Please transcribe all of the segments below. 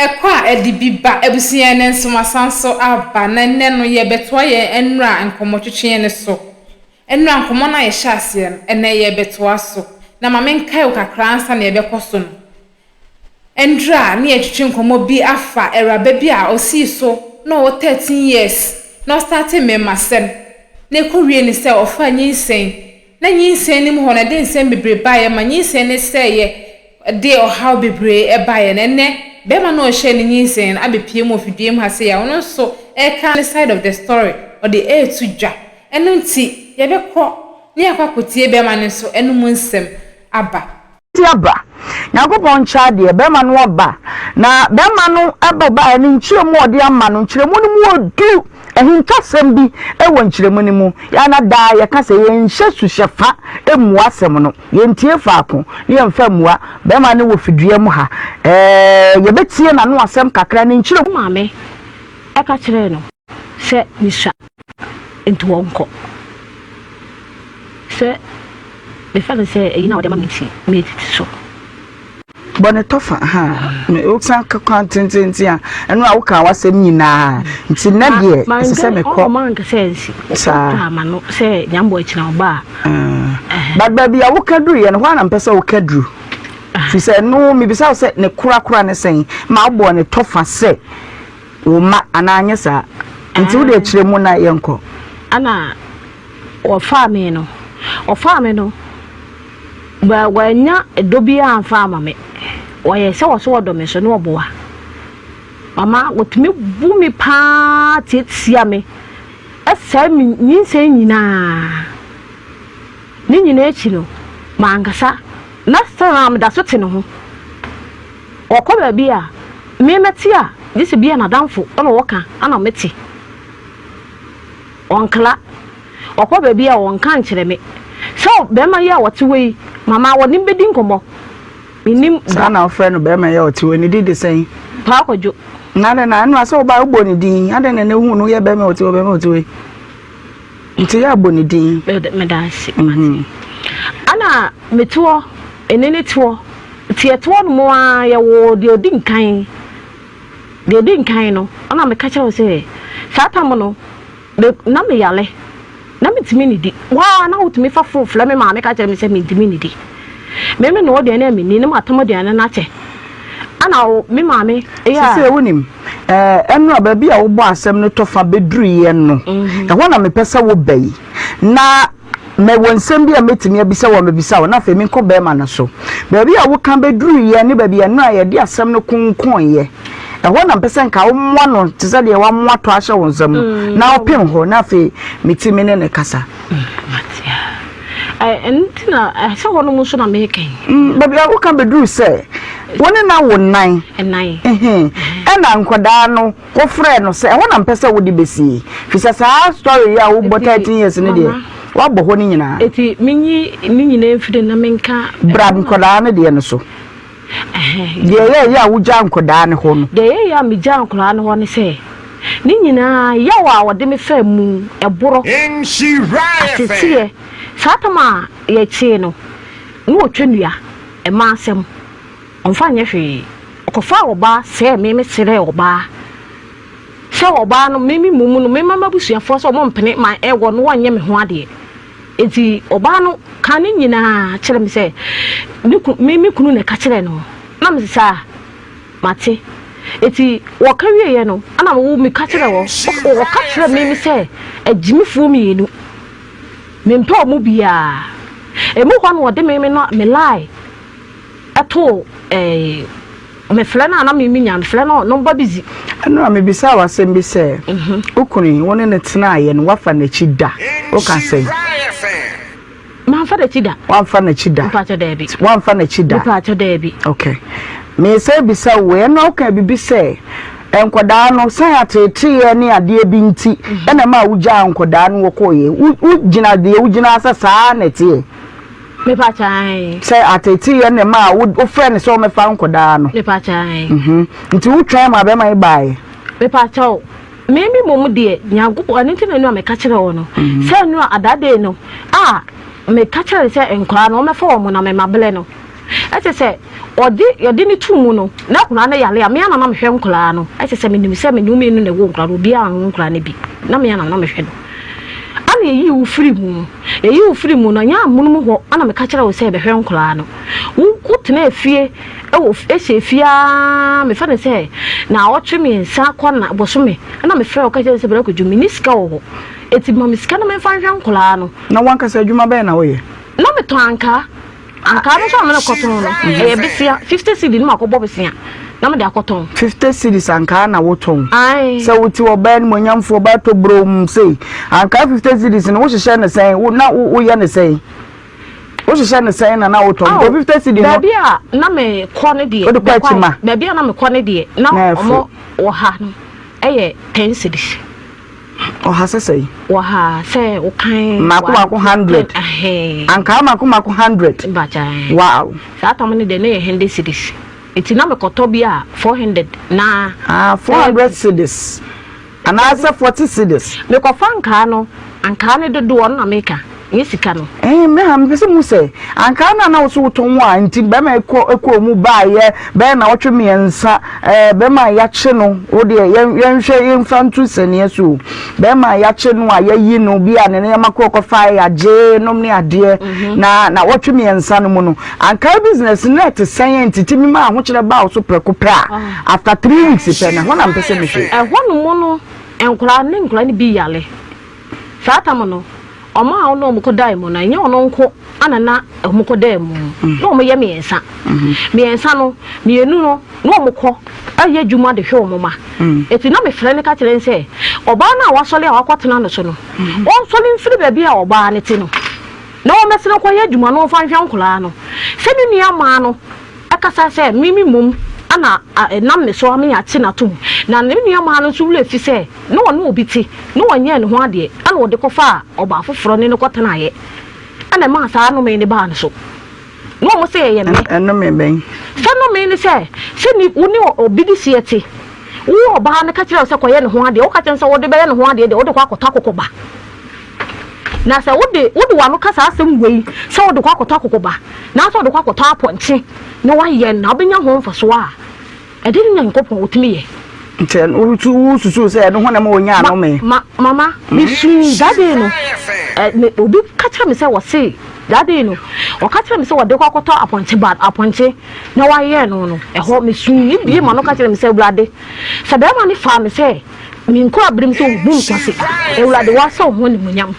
Ɛkɔ a ɛde bi ba abusua ɛnnɛ nso masan so aba na ɛnnɛ no yɛrebɛtoa yɛn nnora nkɔmmɔtwetweɛ no so. Nnora nkɔmmɔ no a yɛhyɛ aseɛ no ɛnnɛ yɛrebɛtoa so. Na ma menkae wo kakra ansa na yɛbɛkɔ so no. Nnora ne yɛtwetwe nkɔmmɔ bi afa awuraba bi a ɔsii so na ɔwɔ 13 years na ɔstartee mmarimasɛm na ɛkɔwiee no sɛ ɔfaa nyinsɛn Na nyinsɛn no mu hɔ no, ɛde nsɛm bebree baeɛ ma nyinsɛn no sɛeɛ de ɔhaw bebree baeɛ. Na ɛnnɛ, barima no a ɔhyɛɛ no nyinsɛn no abɛpue mu wɔ fidua mu ha sei a ɔno nso reka ne side of the story, ɔde reto dwa. Ɛno nti, yɛbɛkɔ na yɛakɔ akɔtie barima no nso anom nsɛm aba. Nti aba. Nyankopɔn nkyɛ adeɛ, bɛrima no aba. Na bɛrima no ba baeɛ no, nkyerɛmu a ɔde ama no, nkyerɛmu no mu ɔdu. Ahintasɛm bi wɔ nkyerɛmu no mu. Yɛ a na daa yɛka sɛ yɛnhyɛ suhyɛfa mmua asɛm no. Yɛntie faako na yɛmfa mmua. Bɛrima no wɔ fidua mu ha. Ɛɛ, yɛbɛtie n'ano asɛm kakra, ne nkyerɛmu. Ne maame ka kyerɛɛ no sɛ mesua nti ɔnkɔ. Sɛ mefa no sɛ eyi na ɔde ama me nti metete so. Bɔ ne tɔfa ha wosan ka kwan tententen a ɛno a woka w'asɛm nyinaa nti nnɛ deɛ ɛsɛ sɛ mekɔ. Ɔma nka sɛ nsi saa ma no sɛ nyambɔ akyina ɔba a. But baabi a woka duru yɛ no hɔ a na mpɛ sɛ woka duru firi sɛ no mebisa wo sɛ ne korakora ne sɛn ma wobɔɔ ne tɔfa sɛ wo mma anaa anyɛ saa nti wode akyerɛ mu na yɛnkɔ. Ana wɔfaa me no, wɔfaa me no, ba wɔannya dɔ biara amfa ama me. Wɔyɛ sɛ wɔso wɔdɔ me so na wɔboa. Mama wɔtumi bu me paa tiatia me, ɛsɛe me nyinsɛn nyinaa. Ne nyinaa akyi no, mankasa na still a meda so te ne ho. Ɔkɔ baabi a, me mɛte a, gye sɛ bi a n'adamfo na ɔka na mete. Ɔnkla. Ɔkɔ baabi a ɔnka nkyerɛ me. Sɛ bɛrima yi a ɔte hɔ yi, mama ɔne me bɛdi nkɔmmɔ. Mennim da. Saa na wofrɛ no bɛrima yi a ɔte hɔ yi, ne din de sɛn? Paa Kwadwo. Na adɛn na ɛno a sɛ wobaa wobɔ ne din, adɛn na ɛnɛ wohu no woyɛ bɛrima a ɔte hɔ, bɛrima a ɔte hɔ yi? Nti yɛ abɔ ne din. Meda ase. Mhm. Ana mete hɔ, ɛne ne te hɔ. Nti yɛte hɔ nom ara yɛwoo deɛ ɔdi nkan. Deɛ ɔdi nkan no, ɛna meka kyerɛ wo sɛ saa tam no, me, na meyare. Na mentumi nnidi. Waa, na wotumi fa fon frɛ me maame ka kyerɛ me sɛ mentumi nnidi. Me menoa aduane a menni na matam aduane no akyɛ. Ɛna wo, me maame yɛ a. Sesei wonim, ɛɛ, ɛnora baabi a wobɔ asɛm no tɔfa bɛduruiɛ no, ɛhɔ na mepɛ sɛ woba yi. Na mewɔ nsɛm bi a mɛtumi abisa wo a mɛbisa wo, na afei menkɔ bɛrima no so. Baabi a woka bɛduruiɛ ne baabi a ɛnora yɛde asɛm no konkoeɛ, ɛhɔ na mepɛ sɛ nka womoa no te sɛ deɛ wamoa tɔ ahyɛ wo nsam no, na wopem hɔ, na afei metumi ne no kasa. Mate a. Ɛno nti na ɛsɛ hɔ nom nso na meka yi. Baabi a woka bɛduru sɛ wo ne no awo nnan. Nnan. Ɛna nkwadaa no wofrɛɛ no sɛ ɛhɔ na mpɛ sɛ wode bɛsie. Firi sɛ saa story yi a wobɔ 13 years no deɛ woabɔ hɔ no nyinaa. Eti menyi ne nyinaa mfiri na menka. Bra nkwadaa no deɛ no so. Deɛ ɛyɛeɛ a wogyaa nkwadaa no hɔ no. Deɛ ɛyɛeɛ a megyaa nkwadaa no hɔ ne sɛ, ne nyinaa yaw a wɔde me faa mu, ɛborɔ, ateteɛ, saa tam a yɛkyee no, na wɔtwa nnua, mmaa asɛm, ɔmfa nyɛ hwee. Ɔkɔfaa ɔbaa sɛɛ me, mesrɛɛ ɔbaa sɛ ɔbaa no, me me mmom no, memma m'abusuafoɔ sɛ wɔmpene ma ɛwɔ no wɔnyɛ me ho adeɛ. Enti ɔbaa no kaa ne nyinaa kyerɛɛ me sɛ ne ku me me kunu na ɛka kyerɛɛ no. Na mese saa, mate. Enti wɔka wieeɛ no, ɛna wo meka kyerɛɛ wɔ wɔka kyerɛɛ me me sɛ agyimifoɔ mmienu, mempɛ wɔn biara. Emu hɔ na wɔde me me no me lie too ɛɛ mefrɛ no a na me menya mefrɛ no nɔmba busy. Ɛno a mebisaa wo asɛm bi sɛ wo kunu yi wo ne no tenaeɛ no woafa n'akyi da? Woka sɛn? Mamfa n'akyi da. Woamfa n'akyi da? Mpakyɛ daabi. Woamfa n'akyi da? Mpakyɛ daabi. Okay. Mesan bisa wo wei, ɛno a woka biribi sɛ nkwadaa no san ateeteeɛ ne adeɛ bi nti ɛna ɛma wogyaa nkwadaa no wɔkɔeɛ. Wogyina deɛ wogyina sɛ saa na ɛteɛ? Mepakyɛ ae. Sɛ ateeteeɛ na ɛmaa wo wofrɛ no sɛ ɔmmɛfa nkɔdaa no. Mepakyɛ ae. Mhm. Nti wotwɛn ma bɛrima yi baeɛ? Mepakyɛ o. Me me mmom deɛ Nyankopɔn ɛno nti na ɛno a meka kyerɛ wo no. Sɛ ɛno a that day no a meka kyerɛ no sɛ nkɔdaa no ɔmmɛfa wɔn na mema blɛ no. Ɛkyɛ sɛ ɔde yɛde no too mu no, na akwadaa no yare a, me ara na na mehwɛ nkwadaa no. Ɛkyɛ sɛ menim sɛ me ne wo mmienu na ɛwɔ nkwadaa no, obiara anwo nkwadaa no bi. Na me ara na na mehwɛ no. Ɛna yɛyii wo firi mu. Yɛyii wo firi mu no, ɛnyɛ amonom hɔ na meka kyerɛɛ wo sɛ bɛhwɛ nkwadaa no. Wo wotenaa fie wɔ hyɛɛ fie ara, mefa no sɛ naawɔtwe mmiɛnsa kɔ na bosome, ɛna mefrɛɛ wo ka kyerɛɛ wo sɛ Bra Kwadwo, menni sika wɔ hɔ, enti ma me sika na memfa nhwɛ nkwadaa no. Na w'ankasa adwuma bɛn na woyɛ? Na metɔn ankaa. Ankaa no nso a merekɔtɔn no, ɛyɛ besia, 50 cedi na makɔbɔ besia na mede akɔtɔn. 50 cedis ankaa na wotɔn? Ae. Sɛ wote ɔbaa animuonyamfoɔ ɔbaa tɔ burom sei, ankaa 50 cedis no wohyehyɛ no sɛn? Wo na woyɛ no sɛn? Wohyehyɛ no sɛn na na wotɔn? Aw, Because 50 cedi no. Baabi a na mekɔ no deɛ, Wode kɔ akyima? Baabi a na mekɔ no deɛ, na Na ɛfo. wɔn wɔ ha no ɛyɛ 10 cedis. Ɔha sɛ sɛn? Ɔha sɛ wokan. Mako mako hundred. Ankaa mako mako hundred. Bakyɛ. Wow. Saa tam no deɛ ne yɛ hundred cedis. Eti na mekɔtɔ bi a 400 na. Ah, 400 cedis. Anaasɛ 40 cedis. Mekɔfa ankaa no, ankaa no dodoɔ no na meka. Nyɛ sika no. Ɛɛ me ha mepɛ sɛ muhu sɛ ankaa no a na wo so wotɔn a nti bɛrima yi kɔ kɔɔ mu baeɛ bɛyɛ nnawɔtwe mmiɛnsa ɛɛ bɛrima a yɛakye no wo deɛ yɛn yɛnhwɛ yɛmfa nto sɛneɛ so o bɛrima a yɛakye no a yɛayi no bi a ne nneɛma korɔ kɔfaeɛ yɛagye nom ne adeɛ mhm. na nnawɔtwe mmiɛnsa no mu no ankaa business no ɛte sɛn nti tumi ma ahokyerɛ baa wo so prɛko pɛ a ah. after 3 weeks pɛ na ɛhɔ na mpɛ sɛ mehwɛ. Ɛhɔ nom no nkwadaa ne nkwadaa no bi yare. Saa tam no, wɔn a ɔne wɔn kɔdae mu no, ɛnyɛ ɔno nko na na wɔkɔdaa mu. Na wɔyɛ mmiɛnsa. Mmiɛnsa no, mmienu no, na wɔkɔ yɛ adwuma de hwɛ wɔn mma. Enti na mefrɛ no ka kyerɛ no sɛ, ɔbaa no a wasɔre a wakɔtena no so no, ɔnsɔre mfiri baabi a ɔbaa no te no, na ɔmmɛsene nkɔyɛ adwuma na ɔmfa nhwɛ nkwadaa no. Sɛ ne nuammaa no kasa sɛ, Me me mmom na ɛnam me so ama yɛate no atom. Na ne nuammaa no nso werɛ fi sɛ na ɔne obi te, na ɔnyɛɛ ne ho adeɛ, ɛnna ɔde kɔfaa ɔbaa foforɔ ne no kɔtenaeɛ, ɛnna ɛmaa saa nnome no baa ne so. Na wɔn sɛ ɛyɛ me. Nnome bɛn? Sɛ nnome ne sɛ, sɛ ni, wo ne obi de seɛ te, wo ɔbaa no ka kyerɛ wo sɛ kɔyɛ ne ho adeɛ, woka kyerɛ no sɛ wode bɛyɛ ne ho adeɛ deɛ, wode kɔ akɔtɔ akokɔ ba. Na sɛ wode wode w'ano ka saa asɛm wei sɛ wode kɔ akɔtɔ akokɔ ba, naasɛ wode kɔ akɔtɔ apɔnkye na woayɛ no na wobɛnya ho mfasoɔ a, ɛde ne Nyankopɔn ɔtumi yɛ. Nti wosusu sɛ ɛno ho na ma ɔnya anome? Ma, mama, mesuu that day no, ɛ, me, obi ka kyerɛ me sɛ wɔse, that day no, ɔka kyerɛ me sɛ wɔde kɔ akɔtɔ apɔnkye ba, apɔnkye na wayɛ no no, ɛhɔ mesuu, mebie m'ano ka kyerɛ me sɛ, Awurade, sɛ bɛrima no faa me sɛ Me nkɔaberem sɛ obu nkwase. Awurade, woahyɛ wo ho animuonyam.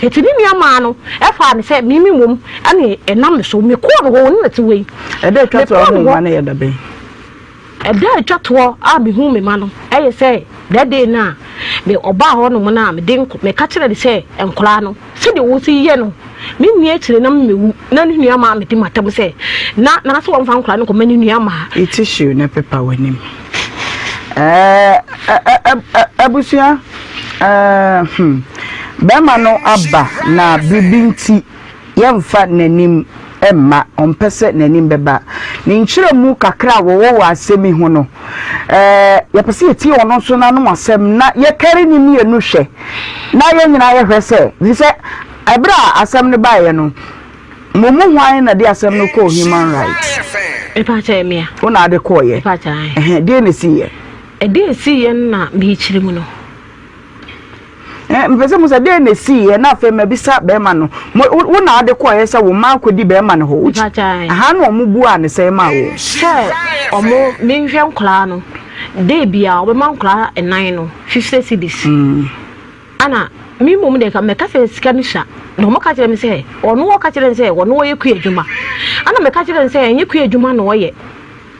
Enti ne nuammaa no faa no sɛ me mmom ne ɛnam me so. Mekɔɔ no hɔ, ɔno na ɛte hɔ yi. Ɛda a ɛtwa toɔ a wohuu wo mma no yɛ da bɛn? Ɛda a ɛtwa toɔ a mehuu me mma no yɛ sɛ that day no a me ɔbaa hɔnom no a mede meka kyerɛɛ no sɛ nkwadaa no Sɛdeɛ wɔsi yɛ no, me nni akyire na mɛwu, na ne nua maa medi m'atam sɛ, na na sɛ wɔmfa nkwadaa no nkɔma ne nua maa. Yi tissue na pepa w'anim. Ɛɛ abusua ɛɛ hmm bɛrima no aba na biribi nti yɛmfa n'anim mma, ɔmpɛ sɛ n'anim bɛba. Ne nkyerɛmu kakra a wɔwɔ wɔ asɛm yi ho no, ɛɛ yɛpɛ sɛ yɛtie ɔno nso n'anom asɛm na yɛkari ne mmienu hwɛ na yɛn nyinaa yɛhwɛ sɛ, ɛfiri sɛ ɛberɛ a asɛm no baeɛ no, mo mu hwan na de asɛm no kɔɔ human rights? Mepa kyɛ mmea. Wo na ade kɔɔyɛ? Mepa kyɛ. Ɛhɛn, deɛ na ɛsiiɛ? Ɛdeɛ ɛsiiɛ no na mekyerɛ mu no. Eh, mepɛ sɛ mu sɛ dɛn na ɛsiiɛ na afei mabisa bɛrima no. Mo, wo na ade kɔɔeɛ sɛ wo mma akɔdi bɛrima no hɔ. Mpakyɛw. Aha na ɔmo buaa ne sɛn maa wo? Sɛ ɔmo, menhwɛ nkwadaa no, day biara ɔbɛma nkwadaa nnan no 50 cedis. Ana me mmom deɛ nka mɛka sɛ sika no sua. Na ɔmo ka kyerɛ me sɛ, ɔno ɔka kyerɛ me sɛ ɔno ɔyɛ kua adwuma. Ana mɛka kyerɛ no sɛ ɛnyɛ kua adwuma na ɔyɛ.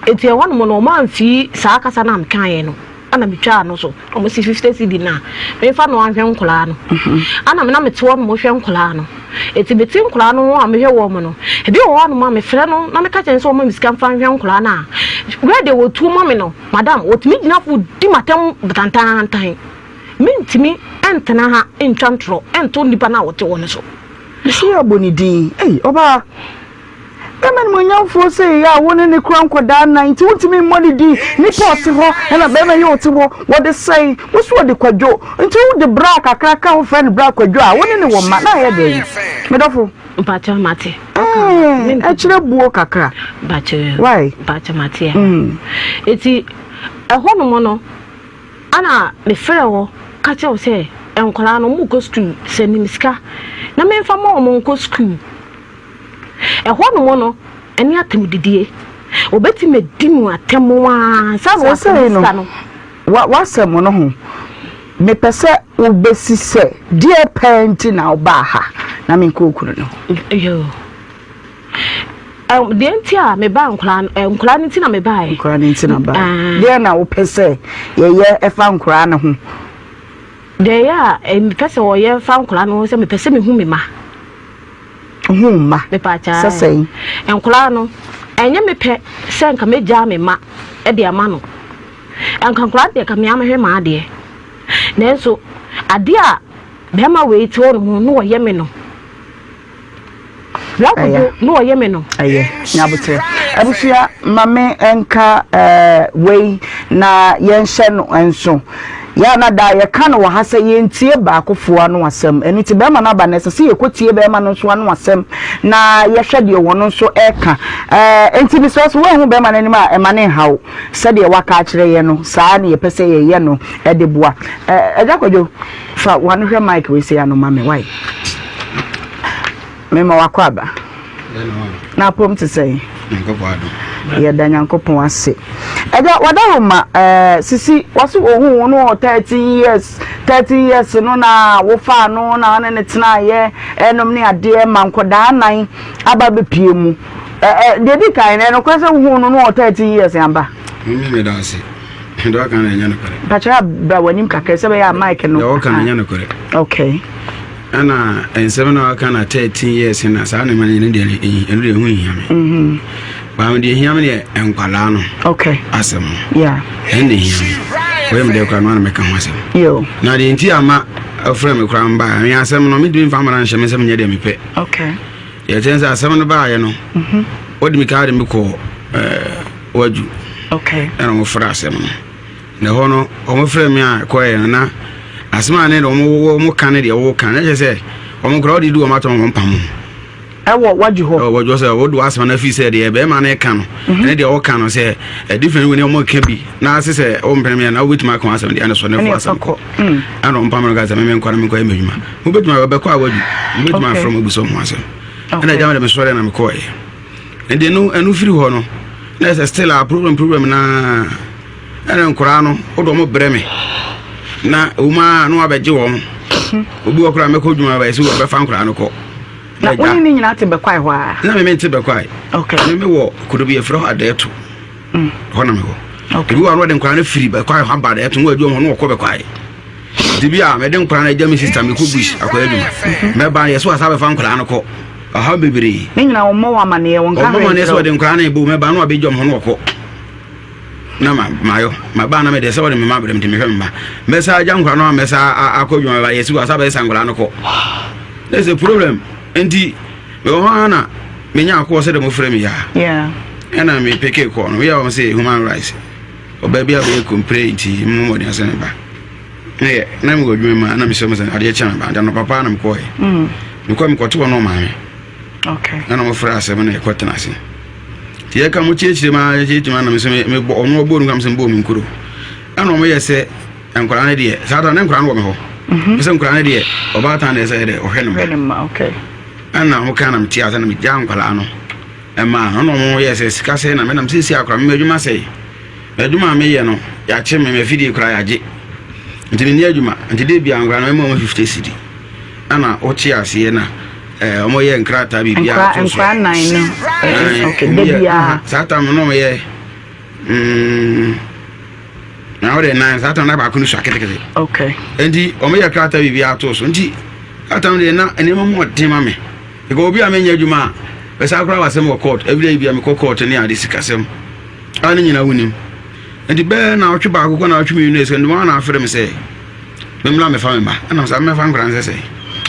Enti ɛhɔnom no, wɔamfii saa kasa no a mekaeɛ no, ɛna metwaa no so. Wɔsi 50 cedi no a, memfa no anhwɛ nkwadaa no. Ɛna me na mete hɔ nom hwɛ nkwadaa no. Enti mete nkwadaa no ho a mehwɛ wɔn no, ebi wɔ hɔnom a mefrɛ no na meka kyerɛ no sɛ ɔmma me sika mfa nhwɛ nkwadaa no a, berɛ deɛ wɔtuo ma me no, madam, wɔtumi gyina fo di m'atɛm tantaantan. Mentumi ntena ha ntwa ntorɔ nto nnipa no a wɔte hɔ no so. Mese yɛabɔ ne din. Ei, ɔbaa. Bɛrima animuonyamfoɔ sei a wo ne ne kura nkwadaa nnan nti wontumi mmɔ ne din. Nipa ɔte hɔ ɛna bɛrima yi ɔte hɔ wɔde sɛn wo so ɔde kwadwo nti wode bra kakraka wofrɛ no bra kwadwo a wo ne ne wɔ mma na ayɛ dɛn? Medɔfo. Mpakyɛ mate. Ɛɛ ɛkyerɛ buo kakra. Mpakyɛ. Why? Mpakyɛ mate a. Eti ɛhɔ nom no ana mefrɛ wɔ ka kyerɛ wo sɛ nkwadaa no wɔn kɔ sukuu sɛ nim sika na memfa ma wɔn nkɔ sukuu. Ɛhɔ nom no ɛne atɛmdidie obetumi adi mu atɛm aa sɛ na wasɛm sika no. Wasɛm no ho. Mepɛ sɛ wobɛsi sɛ deɛ pɛɛ nti na wobaa ha na menkɔ wo kunu no hɔ. Yoo. Deɛ nti a mebaa nkoraa no, nkoraa no nti na mebaeɛ. Nkoraa no nti na baeɛ. Deɛ na wopɛ sɛ yɛyɛ ɛfa nkoraa no ho? Deɛ ɛyɛ a mepɛ sɛ wɔyɛ fa nkoraa no ho sɛ mepɛ sɛ mehu me ma. Hu mma? Mepaakyɛw. Sɛ sɛn? Nkoraa no, ɛnyɛ me pɛ sɛ nka mɛgyaa me mma de ama no. Anka nkwadaa deɛ ka mea mehwɛ m'adeɛ. Nanso adeɛ a bɛrima wei te hɔ nom na ɔyɛ me no. Bra Kojo na ɔyɛ me no. Ɛyɛ nyabotrɛ. Abusua ma me nka eh, wei na yɛnhyɛ no nso. Yɛ a na daa yɛka no wɔ ha sɛ yɛntie baakofoɔ ano asɛm. Ɛno nti bɛrima no aba no ɛsɛ sɛ yɛkɔtie bɛrima no nso ano asɛm na yɛhwɛ deɛ wɔn nso ɛreka. Eh, nti mesrɛ so woanhu bɛrima no anim a ɛma ne nhaw. Sɛdeɛ waka akyerɛ yɛn no, saa ara na yɛpɛ sɛ yɛyɛ no de boa. Agya Kwadwo, fa w'ano hwɛ mic wei sei ano ma me, wai? Mema wakɔ aba. Na apom te sɛn? Yɛda Nyankopɔn ase. Agya, wadaroma, eh, sisi, wɔse ohuu wo no wɔ 13 years, 13 years no na wofaa no na ɔne ne tenaeɛ, ɛnom ne adeɛ ma nkɔdaa nan aba bɛpie mu. Deɛ di kan no, ɛnokorɛ sɛ wohuu no no wɔ 13 years ampa? Mimi meda ase. Deɛ ɔka no ɛnyɛ nokorɛ. Mpakyɛ bra w'anim kakra sɛ bɛyɛ a mic no. Deɛ ɔka no ɛnyɛ nokorɛ. Okay. Ɛna nsɛm na ɔka na 13 years na saa nneɛma no deɛ ɛno deɛ ɛho nhia me. Mhm. Baa deɛ ɛhia me deɛ nkwalaa no. Okay. Asɛm no. Yeah. Ɛno na ɛhia me. Wɔyɛ me deɛ koraa no ana mɛka ho asɛm. Yo. Na deɛ nti ama ɔfrɛ me koraa mbaa me asɛm no mentumi mfa mmara nhyɛ me nsɛm nyɛ deɛ mepɛ. Okay. Deɛ ɛkyɛn sɛ asɛm no baayɛ no wɔde mi kaa de mi kɔ ɛɛ wadu ɛna wɔn frɛ asɛm no na ɛhɔ no wɔn frɛ mi a kɔɛ no na asɛm a ne de wɔn wɔn ka ne deɛ wɔn ka ne kyerɛ sɛ wɔn kora wɔde di wɔn atɔn wɔn pam. Ɛwɔ wadu hɔ. Ɛwɔ wadu hɔ sɛ wɔde wɔn asɛm no afi sɛ deɛ bɛrima no ka no ɛne deɛ wɔka no sɛ ɛdi fɛn wɔ ne wɔn ka bi na ase sɛ wɔn mpɛn mi na wɔbɛtumi aka wɔn asɛm deɛ ɛna sɔ ne fo asɛm kɔ. Ɛna ɔmpam no ka sɛ meme nkɔ na menkɔyɛ m'adwuma. Mobɛtumi a bɛkɔ a wadu. Mobɛtumi afrɛ mo abusa mo asɛm. Ɛna agya me de mesɔre na mekɔɛ. Ɛnti ɛno ɛno firi hɔ no na ɛsɛ still a problem problem na ɛna nkoraa no wode ɔmo brɛ me na wɔn a na wabɛgye wɔn. Obi wɔ koraa mɛkɔ adwuma bɛyɛ sɛ wɔbɛfa nkoraa no kɔ. Na wo ne ne nyinaa te bɛkwae hɔ a? Na me mente bɛkwae. Okay. Me mewɔ kuro bi yɛfrɛ hɔ Adɛɛto. Hɔ na mewɔ. Okay. Ebi wɔ ano wɔde nkwadaa no firi bɛkwae hɔ aba Adɛɛto na wɔadwuma hɔ na wɔkɔ bɛkwae. Nti bi a mede nkwadaa no agya me sista mekɔ bush akɔyɛ adwuma. Mɛba no yɛsɛ wɔasa bɛfa nkwadaa no kɔ. Ɔhaw bebree. Ne nyinaa wɔmmɔ wɔn amaneɛ wɔn ka Wɔmmɔ hwee amaneɛ sɛ nkyerɛ wɔde nkwadaa no ebo mɛba no wɔabɛgya wɔn hɔ na wɔkɔ. Na ma mayɔ maba na mede sɛ wɔde me ma brɛ me nti mehwɛ me ma. Mɛsa agya nkwadaa no a mɛsa akɔ adwuma mɛba yɛsi wɔasa bɛsa nkwadaa no kɔ. Na sɛ problem nti mewɔ hɔ ara na menya akoɔ sɛ dɛ mofrɛ me yaa ɛna mepeke kɔɔ no meyɛ wɔn sɛ human rights ɔbaa bi abɛyɛ kompire nti mo mmɔden asɛ me ba na yɛ na mewɔ adwuma mu a na mesɛ mo sɛ adeɛ kyɛ me ba nti anɔpa paa na mekɔɔɛ mm. mekɔ mekɔto hɔ no ɔmaame ɛna mofrɛ asɛm na yɛkɔ tena ase nti yɛka mo kyerɛkyerɛ mu a yɛkyerɛkyerɛ mu a na mesɛ mebɔ ɔno ɔbɔ no kam sɛ mebɔ me nkuro ɛna ɔmo yɛ sɛ Nkwadaa no deɛ saa da ne nkwadaa no wɔ me hɔ. Mhm. Sɛ nkwadaa no deɛ ɔbaatan deɛ sɛ yɛ dɛ ɔhwɛ ne mma. Ɛna ho kan na mete ase na megya nkwadaa no ɛmaa no ɛna wɔn yɛ sɛ sika sɛ na menam sisi akora me adwuma sɛ adwuma a meyɛ no yɛakye me mafidie koraa yɛagye nti menni adwuma nti de bia nkwadaa no mɛma wɔn 50 cedi ɛna wote aseɛ na ɛɛ wɔn yɛ nkrataa biribiara to so nkwadaa nan no okay de bia saa tam no wɔn yɛ mm Na wode nan saa tam na baako no sua ketekete. Okay. Nti wɔn yɛ krataa biribi ato so nti saa tam deɛ na nneɛma mu ɔden ma me. Because obi a menyɛ adwuma a bɛsa akora wasɛm wɔ court every day bi a mekɔ court ne ade sikasɛm a ne nyinaa wonim. Nti bɛɛ na ɔtwe baako kɔ na ɔtwe mmienu ɛsɛ nti wɔn na afrɛ me sɛ Memmra mmɛfa me mma. Ɛna sɛ mɛfa nkwadaa no sɛ sɛn.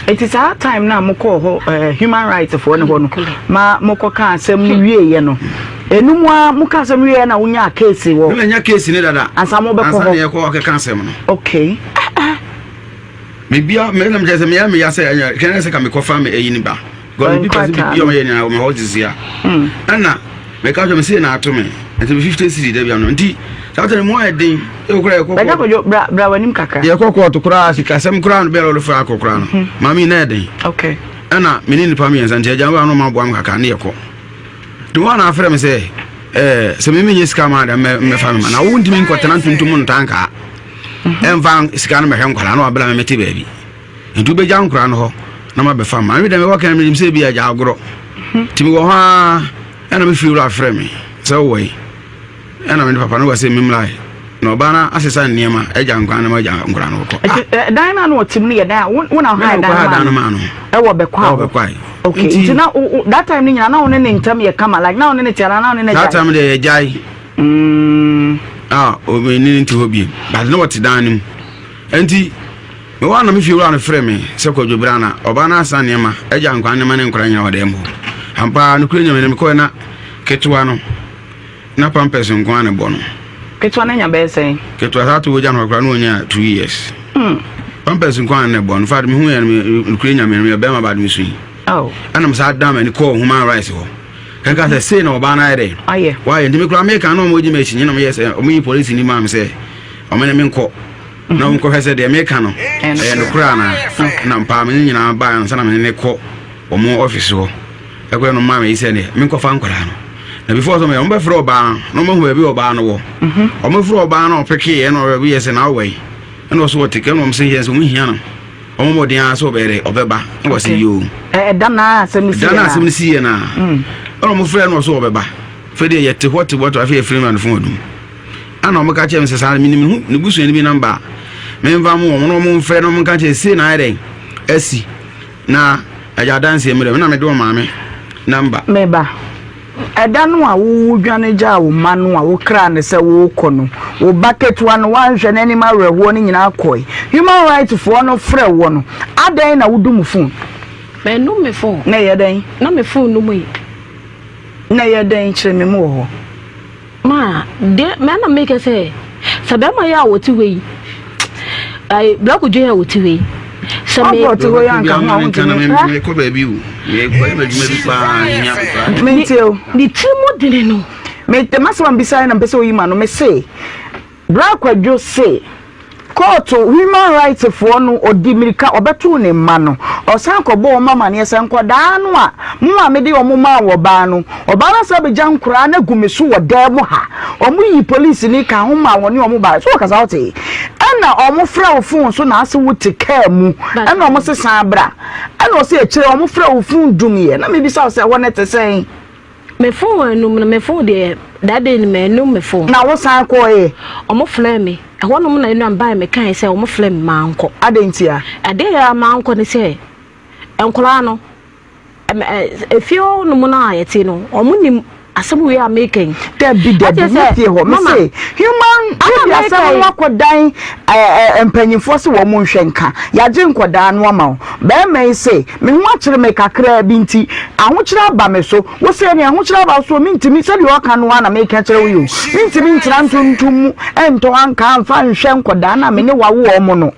Eti saa time no a mokɔɔ hɔ eh, human rights foɔ no hɔ no ma mokɔka asɛm no wieeɛ no ɛno mu a moka asɛm wieeɛ na wonyaa case wɔ. Na manya case no dada. Ansa mobɛkɔ hɔ. Ansa na yɛkɔ akɛka asɛm no. Okay. Mebia mɛnam kyerɛ sɛ meyɛ meya sɛ ɛnyɛ hwɛ sɛ ka mekɔfa me ɛyi ne ba. Because me pipɛs bi ɔmo yɛ nyinaa wɔ me hɔ sisi a. Ɛna meka kyerɛ me sei na ato me. Nti me 50 cedi da bi ano. Nti saa tɛn mu ayɛ den. Ebi koraa yɛkɔ Bɛgya kɔdwo bra bra w'anim kakra. Yɛkɔ kɔɔto koraa sikasɛm koraa no bɛrɛ ɔde fa akɔ koraa no. Mhm. Maame na yɛ den. Okay. Ɛna me ne nipa mmiɛnsa nti agya no ma aboa me kakra ne yɛkɔ. Nti wɔn na afrɛ me sɛ ɛɛ sɛ me menyɛ sika ma dɛ mɛfa me ma na wo ntumi nkɔtena ntontom ntankaa. Mhm. Ɛmfa sika no mɛhwɛ nkwadaa na wabla me mete baabi. Nti wobɛgya nkora no hɔ na mabɛfa ma me dɛ mewɔ kan menim sɛ bi agya agorɔ nti mewɔ hɔ a ɛna me fie wura frɛ me sɛ wowɔ yi ɛna mede papa no wɔ sɛ memmra na ɔbaa no asesa nneɛma agya nkora no ma agya nkora no kɔ ah. dan no a na ɔte mu no yɛ dan a wo na wohaa dan no maa no ɛwɔ bɛkɔ a ɛwɔ bɛkɔ okay nti na that time no nyina na wo ne ne ntam yɛ kama like na wo ne ne te anaa na wo ne ne gyae that time deɛ yɛgyae mm. ah ɔne ne nte hɔ biem but na wɔte dan no mu nti Mewɔ hɔ a na me fiewura no frɛ me sɛ Kwadwo bra na ɔbaa no asesa nneɛma, agya nkwa nneɛma ne nkwadaa nyinaa wɔ dan mu hɔ. Ampa ara, nokorɛ Nyame no, mekɔeɛ na ketewa no, na pampers nko ara na ɛbɔ no. Ketewa no anya bɛyɛ sɛn? Ketewa saa to wogya no hɔ koraa na ɔnya 2 years. Pampers nko ara na ɛbɔ no. In fact, mehu yɛ no, nokorɛ Nyame no, meyɛ bɛrima baade me sui. Oh. Ɛna me saa dan m'ani kɔɔ human rights hɔ. Kɛkɛ sɛ sei na ɔbaa no ayɛ dɛ. Ayɛ. Wayɛ nti me koraa meka na ɔmo gye m'akyi nyɛ na ɔmo yɛ sɛ ɔmo yi polisi ni maa me sɛ ɔmo ne me nkɔ. Na wɔnkɔhwɛ sɛ deɛ meka no ɛyɛ nokorɛ anaa. Na mpaa me ne nyinaa baa ansa na me ne kɔ wɔn ɔfisi hɔ. Ɛkɔyɛ no maa me yi sɛ deɛ menkɔfa nkwadaa no. Na before sɛ wɔn bɛfrɛ ɔbaa no na wɔn ahu baabi ɔbaa no wɔ. Wɔn frɛ ɔbaa no ɔpeke ɛna ɔbɛ yɛ sɛ na awɔ yi. Ɛna ɔso ɔte kɛ ɛna wɔn sɛ yɛn sɛ wɔn hia no. Wɔn mmɔden ara sɛ ɔbɛyɛ dɛ ɔbɛba. Ɛna wɔsɛ yoo. Ɛda na asɛm no si yɛ naa. Ɛda na asɛm no si yɛ naa. Ɛna wɔn frɛ no ɔso ɔbɛba. Fɛ deɛ yɛte hɔ te hɔ te hɔ afei yɛfrɛ no na ne fon adum. Ɛna wɔka kyerɛɛ me sɛ saa menim ne ne busuani bi namba a memfa mo wɔn na wɔn mfrɛ na wɔn nka kyerɛ sei na ayɛ dɛn asi na agya adanseɛ mmerɛ na mede wɔn maame namba. Meba. Ɛda no a wodwane gyaa wo mma no a wokraa no sɛ worekɔ no, wo ba ketewa no woanhwɛ n'anim awerɛhoɔ no nyinaa kɔe. Human rights foɔ no frɛ woɔ no, adɛn na wodum phone? Mannum me phone. Na ɛyɛ dɛn? Na me phone no mu yi. Na ɛyɛ dɛn? Kyerɛ me mu wɔ hɔ. Ma, deɛ mɛ na meka sɛ, sɛ bɛrima yi a wɔte hɔ yi, ayi, Blako Dwen a wɔte hɔ yi, sɛ me. Ɔbɔ te hɔ yi anka ho a wontumi. Mekɔ baabi o, mekɔ yɛ m'adwuma bi paa, hia me paa. Mentie o. Ne tiri mu dene no. Me, masɛm a mbisa yi na mpɛ sɛ oyi ma no, me se, Bra Kwadwo se, Kɔɔto, human rights foɔ no ɔdi mirika ɔbɛtoo ne mma no, ɔsan kɔbɔɔ wɔn amaneɛ sɛ nkwadaa no a mo maame de wɔn maa ɔbaa no, ɔbaa no asan abɛgya nkoraa no agu me so wɔ dan mu ha, wɔn yi polisini kaa ho maa wɔne wɔn baeɛ, so wɔkasa wote? Ɛna wɔn frɛ wo phone so na ase wote kaa mu, ɛna wɔn se san bra, ɛna ɔse akyire wɔn frɛ wo phone dumiɛ, na mebisa wo sɛ ɛhɔ no ɛte sɛn? Me phone anum no, me phone deɛ that day no manum me phone. Na wo san kɔɔ ɛ? Ɔmo frɛɛ me, ɛhɔ nom na ɛnua mebaeɛ me kae sɛ ɔmo frɛɛ me mankɔ. Adɛn ntia? Adeɛ a mankɔ ne sɛ, nkwadaa no, efie hɔ nom no a yɛte no, ɔmo nim asɛm wei a meka yi. Dabi dabi, nyɛ fie hɔ, me se human, ebi asɛm no akɔdan mpanyinfoɔ se wɔn nhwɛ nka, yagye nkwadaa no ama wo. Barima yi se, Me ho akyere me kakraa bi nti, ahokyere aba me so. Wo se, Ɛnneɛ ahokyere aba wo so, mentumi, sɛdeɛ ɔka no ara na mereka kyerɛ wo yi o, mentumi ntena ntontom mu ntɔ ankaa mfa nhwɛ nkwadaa no a me ne wo awo wɔn no.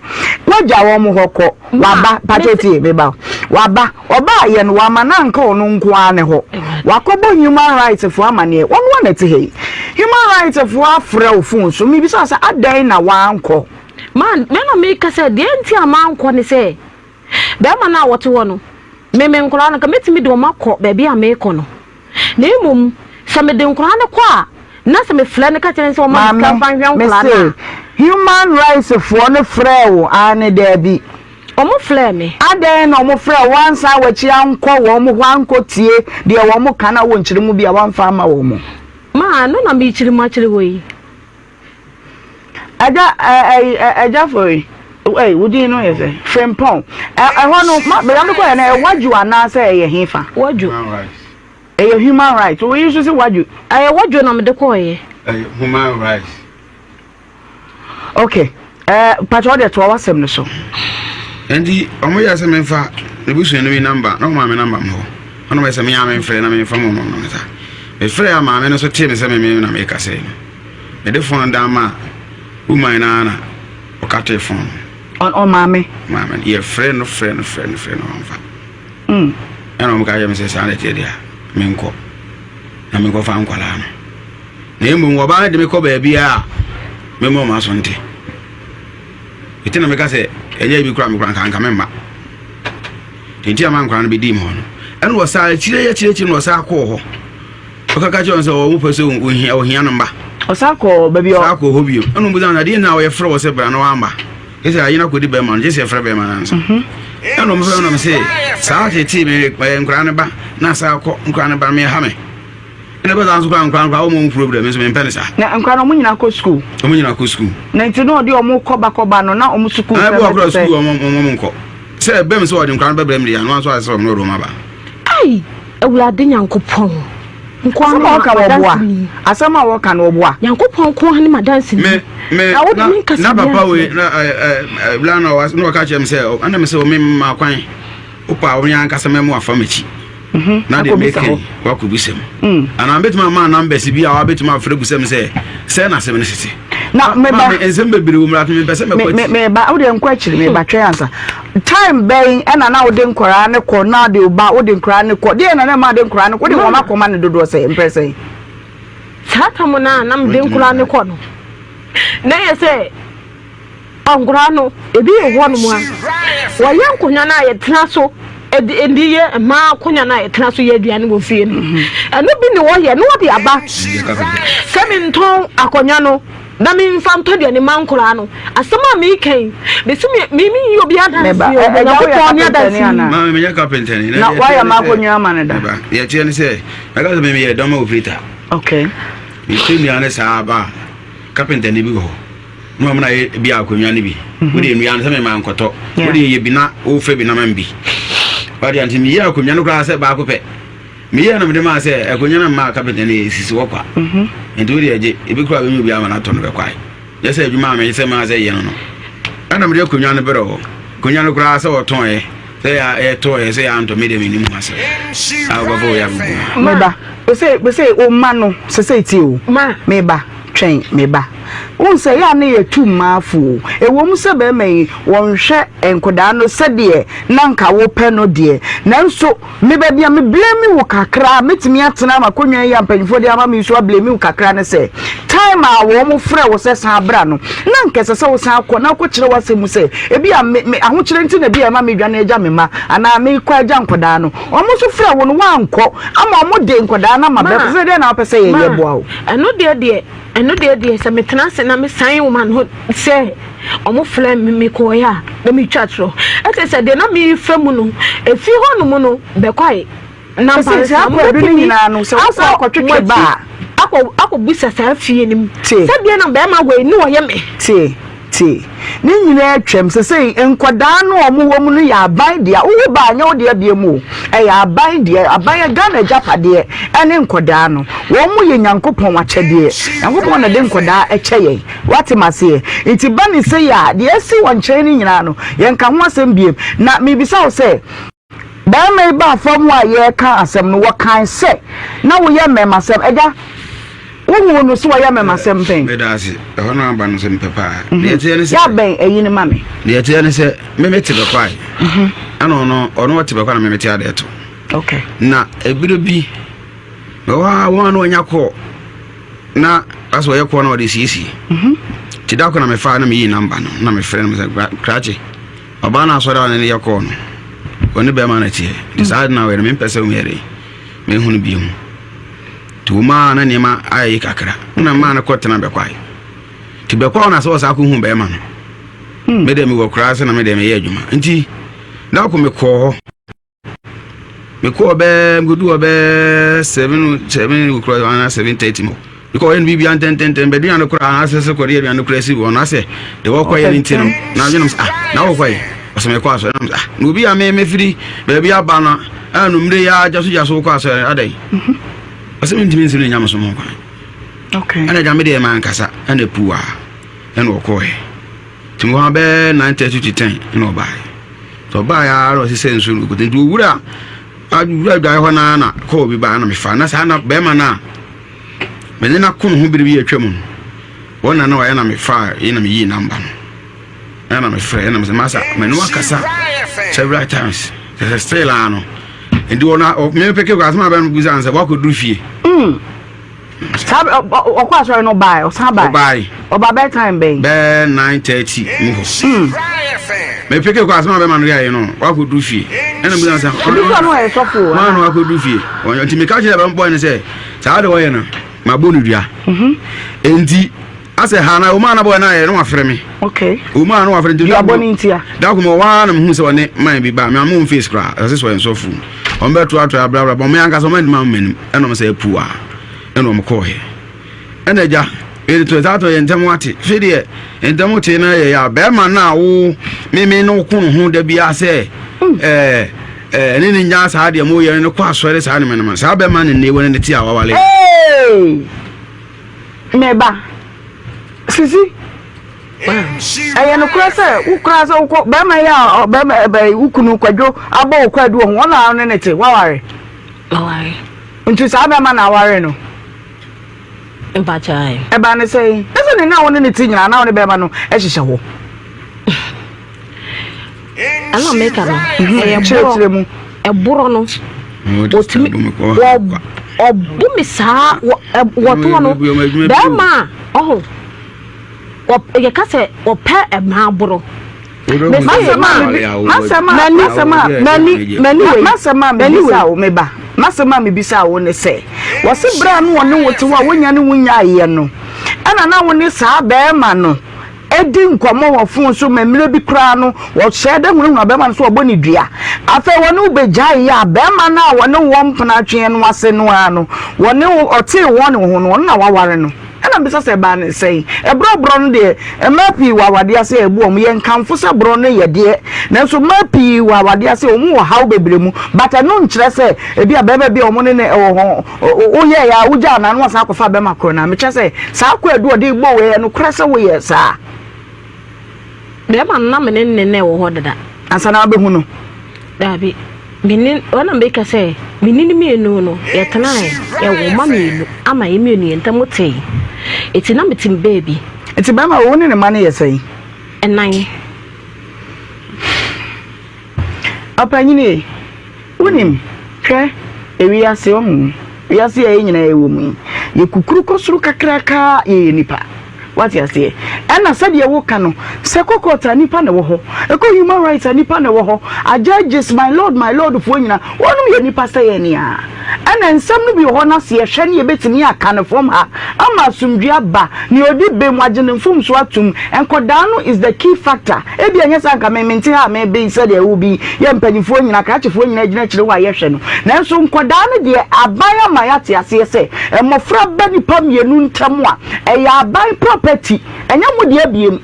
Woagya wɔn hɔ kɔ. Waba, pakyɛ tie, me ba. Waba, ɔbaeɛ no, wamma no anka ɔno nko ara ne hɔ. Wakɔbɔ human rights foɔ amaneɛ. Ɔno ara na ɛte ha yi. Human rights foɔ afrɛ wo phone so, mebisa wo sɛ, adɛn na woankɔ? Man, me na meka sɛ deɛ nti a mankɔ ne sɛ, bɛrima no a wɔte hɔ no, me me nkwadaa no, nka mɛtumi de wɔn akɔ baabi a merekɔ no. Na mmom, sɛ mede nkwadaa no kɔ a, na sɛ mefrɛ no ka kyerɛ no sɛ ɔmma me sika mfa nhwɛ nkwadaa no a. Mese, human rights foɔ no frɛɛ wo aane daabi? Wɔn frɛɛ me. Adɛn na wɔn frɛɛ wo woansan w'akyi ankɔ wɔn hɔ ankɔ tie deɛ wɔn ka na wɔ nkyerɛmu bi a woamfa amma wɔn? Ma, ɛno na merekyiri mu akyerɛ wo yi. Agya ɛyi agya fori ɛyi wo din no yɛ sɛ Frimpong ɛhɔ no ma bɛyɛ mekɔ yɛ no ɛyɛ wadwo anaasɛ ɛyɛ hefa? Wadwo. Ɛyɛ human rights wo yi nso sɛ wadwo. Ɛyɛ wadwo na mede kɔɔyɛ. Ɛyɛ human rights. Okay ɛɛ pàtó ɔde ɛtoa w'asɛm no so. Nti wɔn yɛ sɛ menfa ne busua no bi namba na wɔn maame namba mo hɔ ɛna wɔn yɛ sɛ me ara menfrɛ na menfa mo mo nsa mefrɛ a maame no so tee me sɛ me me na meka sɛ no. Mede fon no dan maa woman no ara na ɔkatee fon no. Ɔ maame? Maame no. Yɛfrɛ no frɛ no frɛ no frɛ no ɔmfa. Mm. Ɛna wɔn ka kyerɛ me sɛ saa na ɛteɛ deɛ a, menkɔ na menkɔfa nkwadaa no. Na mmom ɔbaa no de me kɔ baabiara a, memmɔ wɔn aso nte. Ɛti na meka sɛ ɛnyɛ bi koraa me koraa nka nka memma. Nti ama nkwadaa no bɛdii me hɔ no. Ɛna ɔsaa akyire akyire akyire na ɔsaa kɔɔ hɔ. Ɔkaka kyerɛ wɔn sɛ wɔn pɛ sɛ ohia ohia no mma. Ɔsan kɔɔ baabi a. Ɔsan kɔɔ hɔ bio. Ɛna ɔbisa no adeɛ na ɔyɛ frɛ wɔ sɛ bra na wamba. Gye sɛ ayena kɔdi bɛrima no gye sɛ yɛfrɛ bɛrima no ansa. Mhm. Ɛna ɔmo frɛ no na sɛ saa tetee me nkwadaa no ba na saa kɔ nkwadaa no ba me ha me. Ɛna bɛsa nso kora nkwadaa nkwadaa wɔn wɔn problem nso mempɛ ne saa. Na nkwadaa no wɔn nyinaa kɔ sukuu. Wɔn nyinaa kɔ sukuu. Na nti na ɔde wɔn kɔba kɔba no na wɔn sukuu sɛm ɛte sɛ. Ɛbi wɔ kora sukuu wɔn wɔn nkɔ. Sɛ ɛbɛm sɛ ɔde nkwadaa no bɛbrɛ mi deɛ ano nso ayɛ sɛ wɔn na ɔde wɔn aba. Ai Awurade Nyankopɔn nko ara ne m'adanseni. Asɛm a wɔka no wɔboa. Nyankopɔn nko ara ne m'adanseni. Me me Na wode na me nkasa na biara papa wei nkyerɛ. na ɛ ɛ bla na ɔwa na ɔka kyerɛ me sɛ ɛna me sɛ ɔme ma kwan wopa a wɔn ankasa mɛmo afa m'akyi na deɛ akɔbisa meka hɔ. yi wakɔbisa mu anaa mɛtumi ama numbers bi a wabɛtumi afrɛ busam sɛ sɛ na asɛm no sese Na meba. Maame, nsɛm bebree wɔ mu na mepɛ sɛ mɛkɔ Me akyiri. meba wo deɛ nkɔ akyiri meba twɛn ansa. Time bɛn ɛna na wode nkwaraa no kɔ na de ba wode nkwaraa no kɔ deɛ na na ɛma de nkwaraa no kɔ wode wɔn akɔma no dodoɔ sɛ mprɛ sɛn. Saa tam no a na mede nkwaraa no kɔ no na yɛ sɛ nkwaraa no ebi wɔ hɔnom a wɔyɛ nkonnwa no a yɛtena so de de yɛ mmaa akonnwa no a yɛtena so yɛ aduane wɔ fie no ɛno bi ne wɔyɛ na wɔde aba sɛ mentɔn akonnwa no na memfa ntɔ aduane ma nkwaraa no asɛm a meka yi mesi me menyi obi adanse o Onyankopɔn ne adanse Maame menyɛ carpenter ni na wayɛ ma akonnwa ama no da deɛ ɛteɛ ne sɛ mɛka sɛ meyɛ dɔma operator okay metwa nnua ne saa aba a carpenter ni bi wɔ hɔ na wɔn na yɛ bi akonnwa no bi mhm. wode nnua no sɛ mema nkɔtɔ wode yɛ bi na wofɛ bi na ma bi wade nti meyɛ akonnwa no koraa sɛ baako pɛ meyɛ no mede maa sɛ akonnwa no mmaa kapenta no ɛsisi hɔ kwa mhm. nti wode agye ebi koraa bɛnya obi ama no atɔ no bɛkwae nyɛ sɛ adwuma a meyɛ sɛ maa sɛ yɛ no no ɛna mede akonnwa no berɛ hɔ akonnwa no koraa sɛ wɔtɔn ɛ sɛ yɛtɔɔ sɛ yɛantɔ me deɛ mennim ho asɛm a wobɛfa wei abɛgu meba sɛ sɛ wo ma no sɛ sɛ tie o meba twɛn meba wohu sɛ yɛ a ne yɛtu mmaa fo o ɛwɔ mu sɛ bɛrima yi wɔnhwɛ nkɔdaa no sɛdeɛ na nka wopɛ no deɛ nanso Me baabi a me blame wo kakra a mɛtumi atena m'akonnwa yi a mpanyinfoɔ de ama me yi so ablame wo kakra ne sɛ time a wɔn frɛ wo sɛ san bra no na nka ɛsɛ sɛ wo san kɔ na wokɔkyerɛ w'asɛm mu sɛ ebi a me me ahokyerɛ nti na ebi a ɛma medwane agya me mma anaa mekɔ agya nkɔdaa no wɔn nso frɛ wo no woankɔ ama wɔn de nkɔdaa no ama bɛkɔ sɛ deɛ na wopɛ sɛ yɛyɛ boa wo. Ɛno deɛ deɛ ɛno deɛ deɛ sɛ metena ase na mesan wɔn ano sɛ wɔn frɛ me mekɔeɛ a na metwa torɔ ɛte sɛ deɛ na merefa mu no ɛfiri hɔ nom no bɛkɔe na mpa nsa mobɛtumi akɔ mo akyi akɔ akɔbusa saa fie no mu sɛ deɛ na bɛrima wei ne ɔyɛ me. Tie Tie. Ne nyinaa atwam. Sesei nkwadaa no a wɔwɔ mu no yɛ aban dea. Wowo ba a, ɛnyɛ wo dea biom o. Ɛyɛ aban dea. Aban yɛ Ghana agyapadeɛ ɛne nkwadaa no. Wɔn yɛ Nyankopɔn akyɛdeɛ. Nyankopɔn na ɛde nkwadaa kyɛ yɛn. Woate m'aseɛ? Nti ba ne sei a, deɛ asi wɔ nkyɛn no nyinaa no, yɛnka ho asɛm biom. Na mebisa wo sɛ, barima yi baa fam hɔ a yɛreka asɛm no, wɔkae sɛ na woyɛ mmarimasɛm. Agya, wohuu no sɛ ɔyɛ mmarimasɛm pɛn? Meda ase. Ɛhɔ no aba no sɛ mepɛ paa. Mhm. Deɛ ɛteɛ ne sɛ. Yɛabɛn ayi no ma me. Deɛ ɛteɛ ne sɛ, me mete bɛkwae. Mhm. Ɛna ɔno, ɔno ɔte bɛkwae na me mete adeɛ to. Okay. Na ebire bi, mewɔ hɔ a wɔn a na wɔnya kɔɔ na asɛ ɔyɛ kɔɔ na ɔde siesie. Mhm. Ti da ko na mefaa na meyii namba no na mefrɛ no sɛ krakye. Ɔbaa no asɔre a ɔne no yɛ kɔɔ no, ɔne bɛrima no teɛ. Nti saa ade no a ɔyɛ no, mempɛ sɛ meyɛ dɛn, mehu no bio. Nti wɔmaa na nneɛma ayɛ yi kakra. Na maa no kɔtena bɛkwae. Nti bɛkwae na sɛ ɔsaa kɔhu bɛrima no. Hmm. Me deɛ mewɔ koraa sɛ na me deɛ meyɛ adwuma. Nti da ko mekɔɔ hɔ. Mekɔɔ bɛɛ mekɔduu hɔ bɛɛ 7 7 okura anaa 7:30 mu. Mekɔɔ yɛ no biribia ntɛntɛntɛm bɛduane no koraa asɛ sɛ kɔde aduane no koraa si hɔ no asɛ deɛ wɔkɔyɛ no nti no na adwenem sɛ ah na wokɔyɛ ɔsɛ mekɔ asɔre na ah na obi a me mefiri baabi aba no a no mmire yɛ agya so gya so wokɔ asɔre adɛn ɔsɛ mentumi nsi no nyamesom ho kwan ɛna agya me deɛ mankasa ɛna puwa ɛna ɔkɔɔɛ Nti mewɔ ha bɛyɛ 9:30 to 10 ɛna ɔbaeɛ. Nti ɔbaeɛ ara na ɔsesɛ nsuo no gugu. Nti owura wura adwaeɛ hɔ no ara na kɔɔ bi baa na mefa. Na saa na bɛrima no a me ne no ako ne ho bere bi atwa mu no, wɔn na na ɔyɛ na mefa yi na meyii namba no. Ɛna mefrɛ ɛna mesɛ masa me ne wakasa several times. Sɛ still ara no. Nti wɔn mepeke kɔ asɛm a bɛn bisa no sɛ wakɔduru fie. Saa ɔkɔ asɔre no ɔbae ɔsan bae. Ɔbae. Ɔba bɛɛ time bɛn? Bɛɛ 9:30 mu hɔ. Mepeke kɔ asɛm a bɛma no yɛayɛ no wakɔduru fie. Ɛna bisa sɛ ebi sɛ ɔno ɔyɛ sɔfo o. Wɔn na wakɔduru fie. Nti meka kyerɛ bɛn bɔɔ no sɛ saa de wɔyɛ no mabɔ no dua. Enti asɛ ha na ɔmaa na bɔɔ no ayɛ no wafrɛ me. Okay. Ɔmaa no wafrɛ nti. Duabɔ ne ntia. Da kɔmɔ waa na mehu sɛ ɔne man bi ba me ama wɔn face koraa ɛsɛ sɛ ɔyɛ nsɔfo. Wɔn bɛtoatoa brabra bɔ me ankasa wɔn antumi amma m'anim ɛna wɔn sɛ apu a ɛna wɔn kɔɔɛ. Ɛna agya yɛde to saa to yɛ ntɛm ate fi deɛ ntɛm te na yɛ ya bɛrima no a wo meme ne wo ko no ho da biara sɛ ɛɛ ɛɛ ne ne nya saa deɛ mo yɛ no kɔ asɔre saa ne mɛnama saa bɛrima ne ne wɔ ne ne te a wawale. Meba sisi. Ɛyɛ nokorɛ sɛ wo koraa sɛ wokɔ bɛrima yi a bɛrima ɛbɛ wo kunu kwadwo abɔ wo kwaadu wɔ ho ɔno a ɔne ne te waware. Maware. Nti saa bɛrima na aware no. Mpakyɛ. Ɛbaa ne sɛn? Ɛsɛ ne na wo ne ne te nyinaa na wo ne bɛrima no ɛhyehyɛ hɔ. Ɛna meka no ɛyɛ kyerɛkyerɛ mu. Ɛborɔ no ɔtumi ɔbo me saa wɔtoɔ no bɛrima a ɔho. Yɛka sɛ wɔpɛ mmaa boro. M'asɛm a mebisa wo me ba, m'asɛm a mebisa wo ne sɛ, wɔse berɛ a na wɔne wo te hɔ a wonya ne wo nyaeɛ no, ɛna na wo ne saa bɛrima no di nkɔmmɔ wɔ fon so ma mmerɛ bi koraa no wɔhyɛɛ da hunahuna bɛrima no so wɔbɔ ne dua. Afei wɔne wo bɛgyaeɛ a bɛrima no a wɔne wo wɔ mpena atweɛ no ase no ara no, wɔne wo ɔtee wɔn ne wo ho no, ɔno na waware no. Ɛna mebisa sɛ ɛbaa no sɛn? Ɛborɔ borɔ no deɛ, mmaa pii wɔ awadeɛ ase a ɛbu wɔn. Yɛnkamfo sɛ borɔ no yɛ deɛ, nanso mmaa pii wɔ awadeɛ ase a wɔn wɔ haw bebree mu. But ɛno nkyerɛ sɛ ebi a barima bi a wɔn ne no wɔ hɔ, woyɛeɛ a wogyaa no a na wasan akɔfa barima korɔ no a. Mekyerɛ sɛ saa kwaadu a ɔde rebɔ wo yi, ɛyɛ nokorɛ sɛ woyɛɛ saa? Bɛrima no na me ne ne na ɛwɔ hɔ dada. Ansa na wabɛhu no? Daabi. Me ne wɔn na meka sɛ me ne no mmienu no yɛtenae yɛwɔ mma mmienu ama yɛn mmienu yɛn ntam tee. Eti na mete me baabi. Eti bɛrima wo ne ne mma no yɛ sɛn? Ɛnan. Ɔpanyin e, wonim, hwɛ, ewiase, wahu, wiase a yɛn nyinaa yɛwɔ mu yi, yɛkukuru kɔ soro kakraka, yɛyɛ nnipa. Wate aseɛ? Ɛna sɛdeɛ woka no, sɛ ɛkɔ court a, nnipa na ɛwɔ hɔ, ɛkɔ human rights a, nnipa na ɛwɔ hɔ, a judges, my lord, my lord foɔ nyinaa, wɔnom yɛ nnipa sɛ yɛn a. Ɛna nsɛm no bi wɔ hɔ no sɛ yɛhwɛ ne yɛbɛtumi aka no fam ha ama asomdwie aba, nea ɔdi bem, wagye ne mfomsoɔ atom, nkɔdaa no is the key factor, ebia ɛnyɛ saa anka me mente ha a mebe sɛdeɛ wo bi yɛ mpanyinfoɔ nyinaa, krakyefoɔ nyinaa gyina akyire hɔ a yɛhwɛ no, nanso nkɔdaa no deɛ aban ama yɛate aseɛ sɛ mmɔfra ba nnipa mmienu ntam a, ɛyɛ aban property, ɛnyɛ mo dea biem.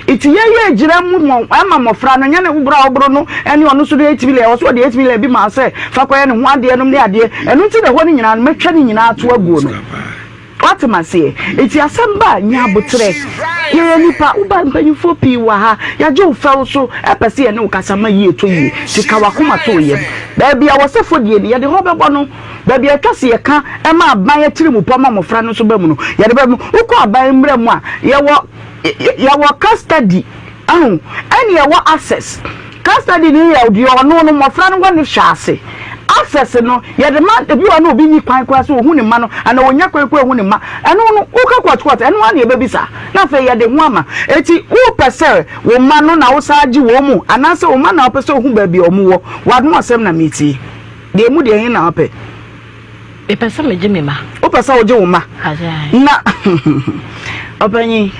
Nti yɛ yɛ gyina mu mɔ ɛma mmɔfra no nyɛ ne wo boro a woboro no ɛne ɔno nso de 8 million ɛwɔ so ɔde 8 million bi ma sɛ fa kɔyɛ ne ho adeɛ nom ne adeɛ ɛno nti na ɛhɔ no nyinaa no mɛtwa ne nyinaa ato aguo no wate maseɛ nti asɛm ba a nya aboterɛ yɛyɛ nipa woba mpanyinfoɔ pii wɔ ha yɛagye wo fɛw so ɛpɛ sɛ yɛne wo kasa ma yie tɔ yie nti ka wakoma to wo yam baabi a wɔsɛ fɔdie no yɛde hɔ bɛbɔ no Baabi a ɛtwa sɛ yɛka ma aban atirimpɔ ma mmɔfra no nso ba mu no, yɛde ba mu. Wokɔ aban mmara mu a, yɛwɔ yɛwɔ custody, ahu, ɛne yɛwɔ access. Custody no yɛ deɛ ɔno no mmɔfra no wɔ ne hwɛ ase. Access no, yɛde ma ebi wɔ hɔ na obi nni kwan koraa sɛ ohu ne mma no anaa ɔnya kwan koraa ohu ne mma. Ɛno no, wokɔ court court, ɛno ara na yɛbɛbisa na afei yɛde ho ama. Eti wopɛ sɛ wo mma no na wosan gye wɔn mu anaasɛ wo mma na wopɛ sɛ wohu baabi a wɔwɔ? W'ano asɛm na meretie. Deɛ emu deɛ he na wopɛ? Mepɛ sɛ megye me mma. Wopɛ sɛ wogye wo mma? Na ɔpanyin,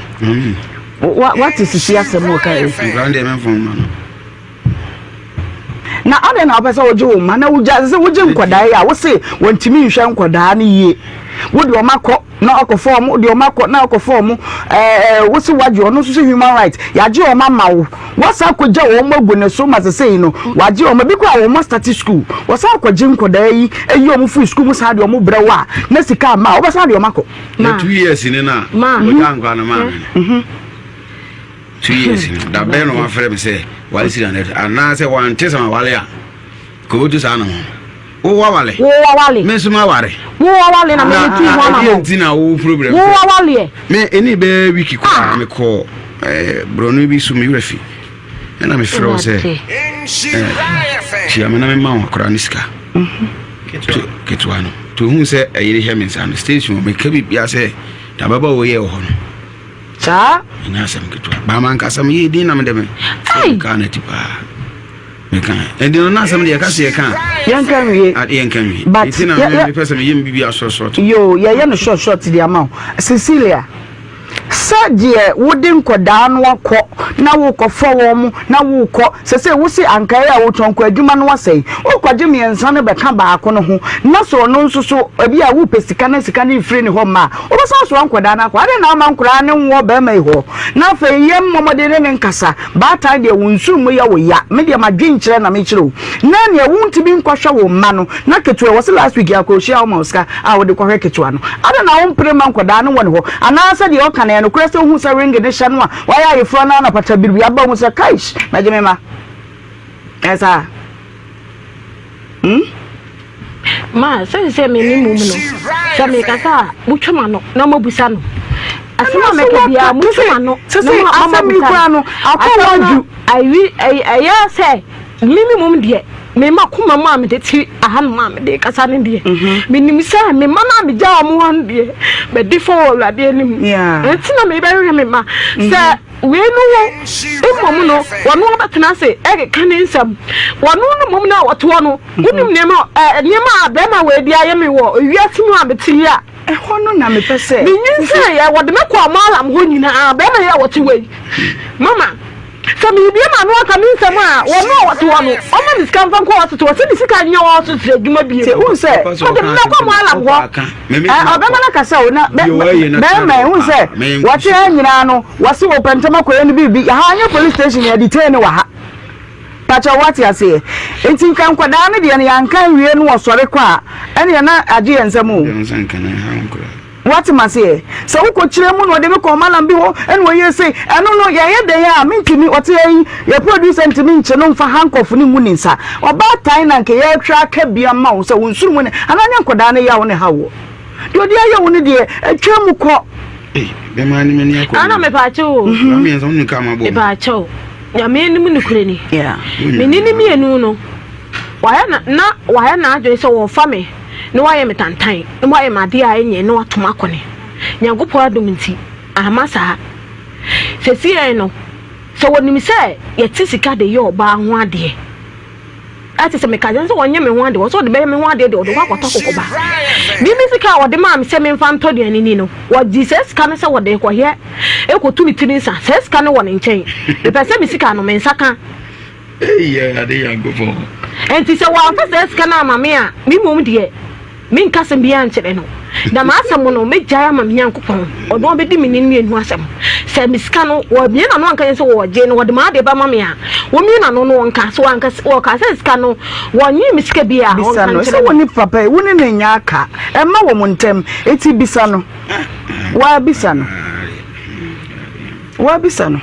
wate sisi asɛm a ɔka yi? Nkwadaa deɛ mɛmfa wɔn mma no. Na adɛn na wopɛ sɛ wogye wo mma na wogya sɛ wogye nkwadaa yi a wose wɔntumi nhwɛ nkwadaa no yie wode wɔn akɔ na ɔkɔfa wɔn wode wɔn akɔ na ɔkɔfa wɔn ɛɛ wose wagye ɔno nso sɛ human right yagye wɔn ama wo Wɔasan akɔgya wɔn agu ne so ma sesei no wɔagye wɔn, ebi koraa wɔn astate sukuu. Wɔsan akɔgye nkwadaa yi, ayi wɔn firi sukuu mu san de wɔn brɛ wo a, na sika amma a, wobɛsan de wɔn akɔ. Na 2 years ni na ɔgya nkwadaa no maa me no. 2 years ni da bɛn na wafrɛ me sɛ wale siri anɛ anaasɛ wante sɛ mawale a kɔbɛtu saa na ho. Wo wawale. Wo wawale. Me nso maware. Wo wawale na me tu ho ama mo. Nti na wo problem. Wo wawale. Me eni bɛ wiki koraa me kɔ eh brɔno bi so me werɛ fi. Ɛna me frɛ wo sɛ eh tua me na me ma wo akora ne sika. Ketewa no. Nti ohuu sɛ ɛyere hyɛ me nsa no, station hɔ meka biribiara sɛ deɛ ababaawa yi yɛ wɔ hɔ no. Saa. Ɛnyɛ asɛm ketewa. Baa mankasa meyɛɛ din na mede me kaa no ati paa. Meka. Ɛnti no na asɛm deɛ yɛka sɛ yɛka a. Yɛnka nwie. Yɛnka nwie. But Nti na mepɛ sɛ meyɛ me biribi asɔt sɔt. Yoo, yɛyɛ no short short de ama wo. Cecilia. Sɛ deɛ wode nkɔdaa no akɔ na worekɔfa wɔn na worekɔ, sɛsei wose ankae a wotɔn kɔ adwuma no asɛe, worekɔgye mmiɛnsa no bɛka baako no ho, na sɛ ɔno nso so ebi a wopɛ sika na sika no mfiri ne hɔ mma a, wobɛsan asoa nkɔdaa no akɔ. Adɛn na womma nkɔdaa no nwɔ barima yi hɔ na afei yɛmmɔ mmɔden ne no nkasa? Baatan deɛ wo nsono mu yɛ wo ya, me deɛ m'adwenkyerɛ na mekyerɛ o. Na nea wontumi nkɔhwɛ wo mma no, na ketewa, wɔse last week akɔhyia wo ma wo sika a wode kɔhwɛ ketewa no, adɛn na wompere mma nkwadaa no wɔ ne hɔ? Anaasɛ deɛ ɔka no ɛyɛ nokorɛ sɛ wohu sɛ ring no hyɛ no a wayɛ ayeforɔ no ara na pata biribi aba mu sɛ kaish mɛgye me mma? Ɛyɛ saa? Hmm? Ma sɛne sɛ me me mmom no sɛ mekasa a motwa m'ano na moabusa no asɛm a mɛka biara motwa m'ano na moabusa no asɛm no awi ɛyɛ sɛ me me mmom deɛ me ma koma mu a mede te ahanom a mede kasa no deɛ mhm. menim sɛ me ma no a megya wɔn hɔ no deɛ madi fɔ wɔ awurade anim ɛnti na mebɛhwehwɛ me ma mhm. sɛ Wei no ho mmom no, wɔne wɔn bɛtena ase rekeka ne nsɛm. Wɔno no mmom no a wɔte hɔ no, wonim nneɛma ɛ nneɛma a bɛrima wei de ayɛ me wɔ wiase mu a mete yi a. Ɛhɔ no na mepɛ sɛ. Menyinsɛneeɛ, wɔde me kɔɔ Maalam hɔ nyinaa, bɛrima yi a wɔte hɔ yi. Mama, sɛ merebue m'ano aka me nsɛm a, wɔno a wɔte hɔ no, ɔmma me sika mfa nkɔ hospital, wɔse me sika nyɛ hospital adwuma bio. Te, wohu sɛ. Wɔde me bɛkɔ Maalam hɔ. Ɔbɛma no akasa o na bɛrima yi wohu sɛ wɔte ha nyinaa no wɔse wɔpɛ ntɛm akɔyɛ no biribi ha nyɛ police station yɛ detain no wɔ ha pakyɛ wate aseɛ nti nka nkwadaa no deɛ no yɛanka nwie no wɔsɔre kɔ a ɛneɛ na agye yɛn nsam o wate maseɛ sɛ wokɔ kyerɛ mu na ɔde me kɔ malam bi hɔ ɛna ɔyɛ sei ɛno no yɛyɛ dɛn a mentumi ɔte ha yi yɛ producer ntumi nkye no mfa handcuff no ngu ne nsa Ɔbaatan na anka yɛrehwɛ aka bi ama wo sɛ wo nsono mu ne anaa nyɛ nkwadaa no yaw ne haw wo. Deɛ ɔde ayɛ wo no deɛ atwa mu kɔ. Ei, bɛma ne m'ani akɔ. Ana mepaakyɛw o. Nkwadaa mmiɛnsa wo ne kaa ma bɔ. Mepaakyɛw. Nyame anim nokorɛ ni. Yeah. Me ne ne mmienu no, wayɛ na na wayɛ n'adwene sɛ wɔfa me na wayɛ me tantan na wayɛ me adeɛ a ɛnyɛ na watom akɔ ne. Nyankopɔn adom nti, amma saa. Sɛsiei no, Sɛ wɔnim sɛ yɛte sika de yɛ ɔbaa ho adeɛ a, kyerɛ sɛ meka kyerɛ no sɛ ɔnyɛ me ho adeɛ, ɔsɛ ɔde bɛyɛ me ho adeɛ deɛ ɔde kɔ akɔtɔ kɔkɔba. Me me sika a ɔde maa me sɛ memfa ntɔ aduane ni no, wɔgye saa sika no sɛ wɔde rekɔyɛ ɛkɔtu ne tiri nsa. Saa sika no wɔ ne nkyɛn. Mepɛ sɛ me sika no me nsa ka. Eyi Awurade Nyankopɔn. Enti sɛ wɔamfa saa sika no amma me a, me mmom deɛ, menka asɛm biara nkyerɛ no. Na m'asɛm no, mɛgyae ama me Nyankopɔn, ɔno ɔbɛdi me ne no mmienu asɛm. Sɛ me sika no, wɔabue n'ano anka kyerɛ sɛ wɔregye na wɔde m'adeɛ bɛma me a, wɔmmue n'ano na wɔnka. Sɛ wɔanka, wɔka sɛ sika no, wɔnnyee me sika biara a, Bisa ɔnka no nkyerɛ sɛ me. wo ne papa yi, wo ne no nyɛ aka, ɛmma wɔn ntam, enti bisa no. Woa bisa no. Woa bisa no.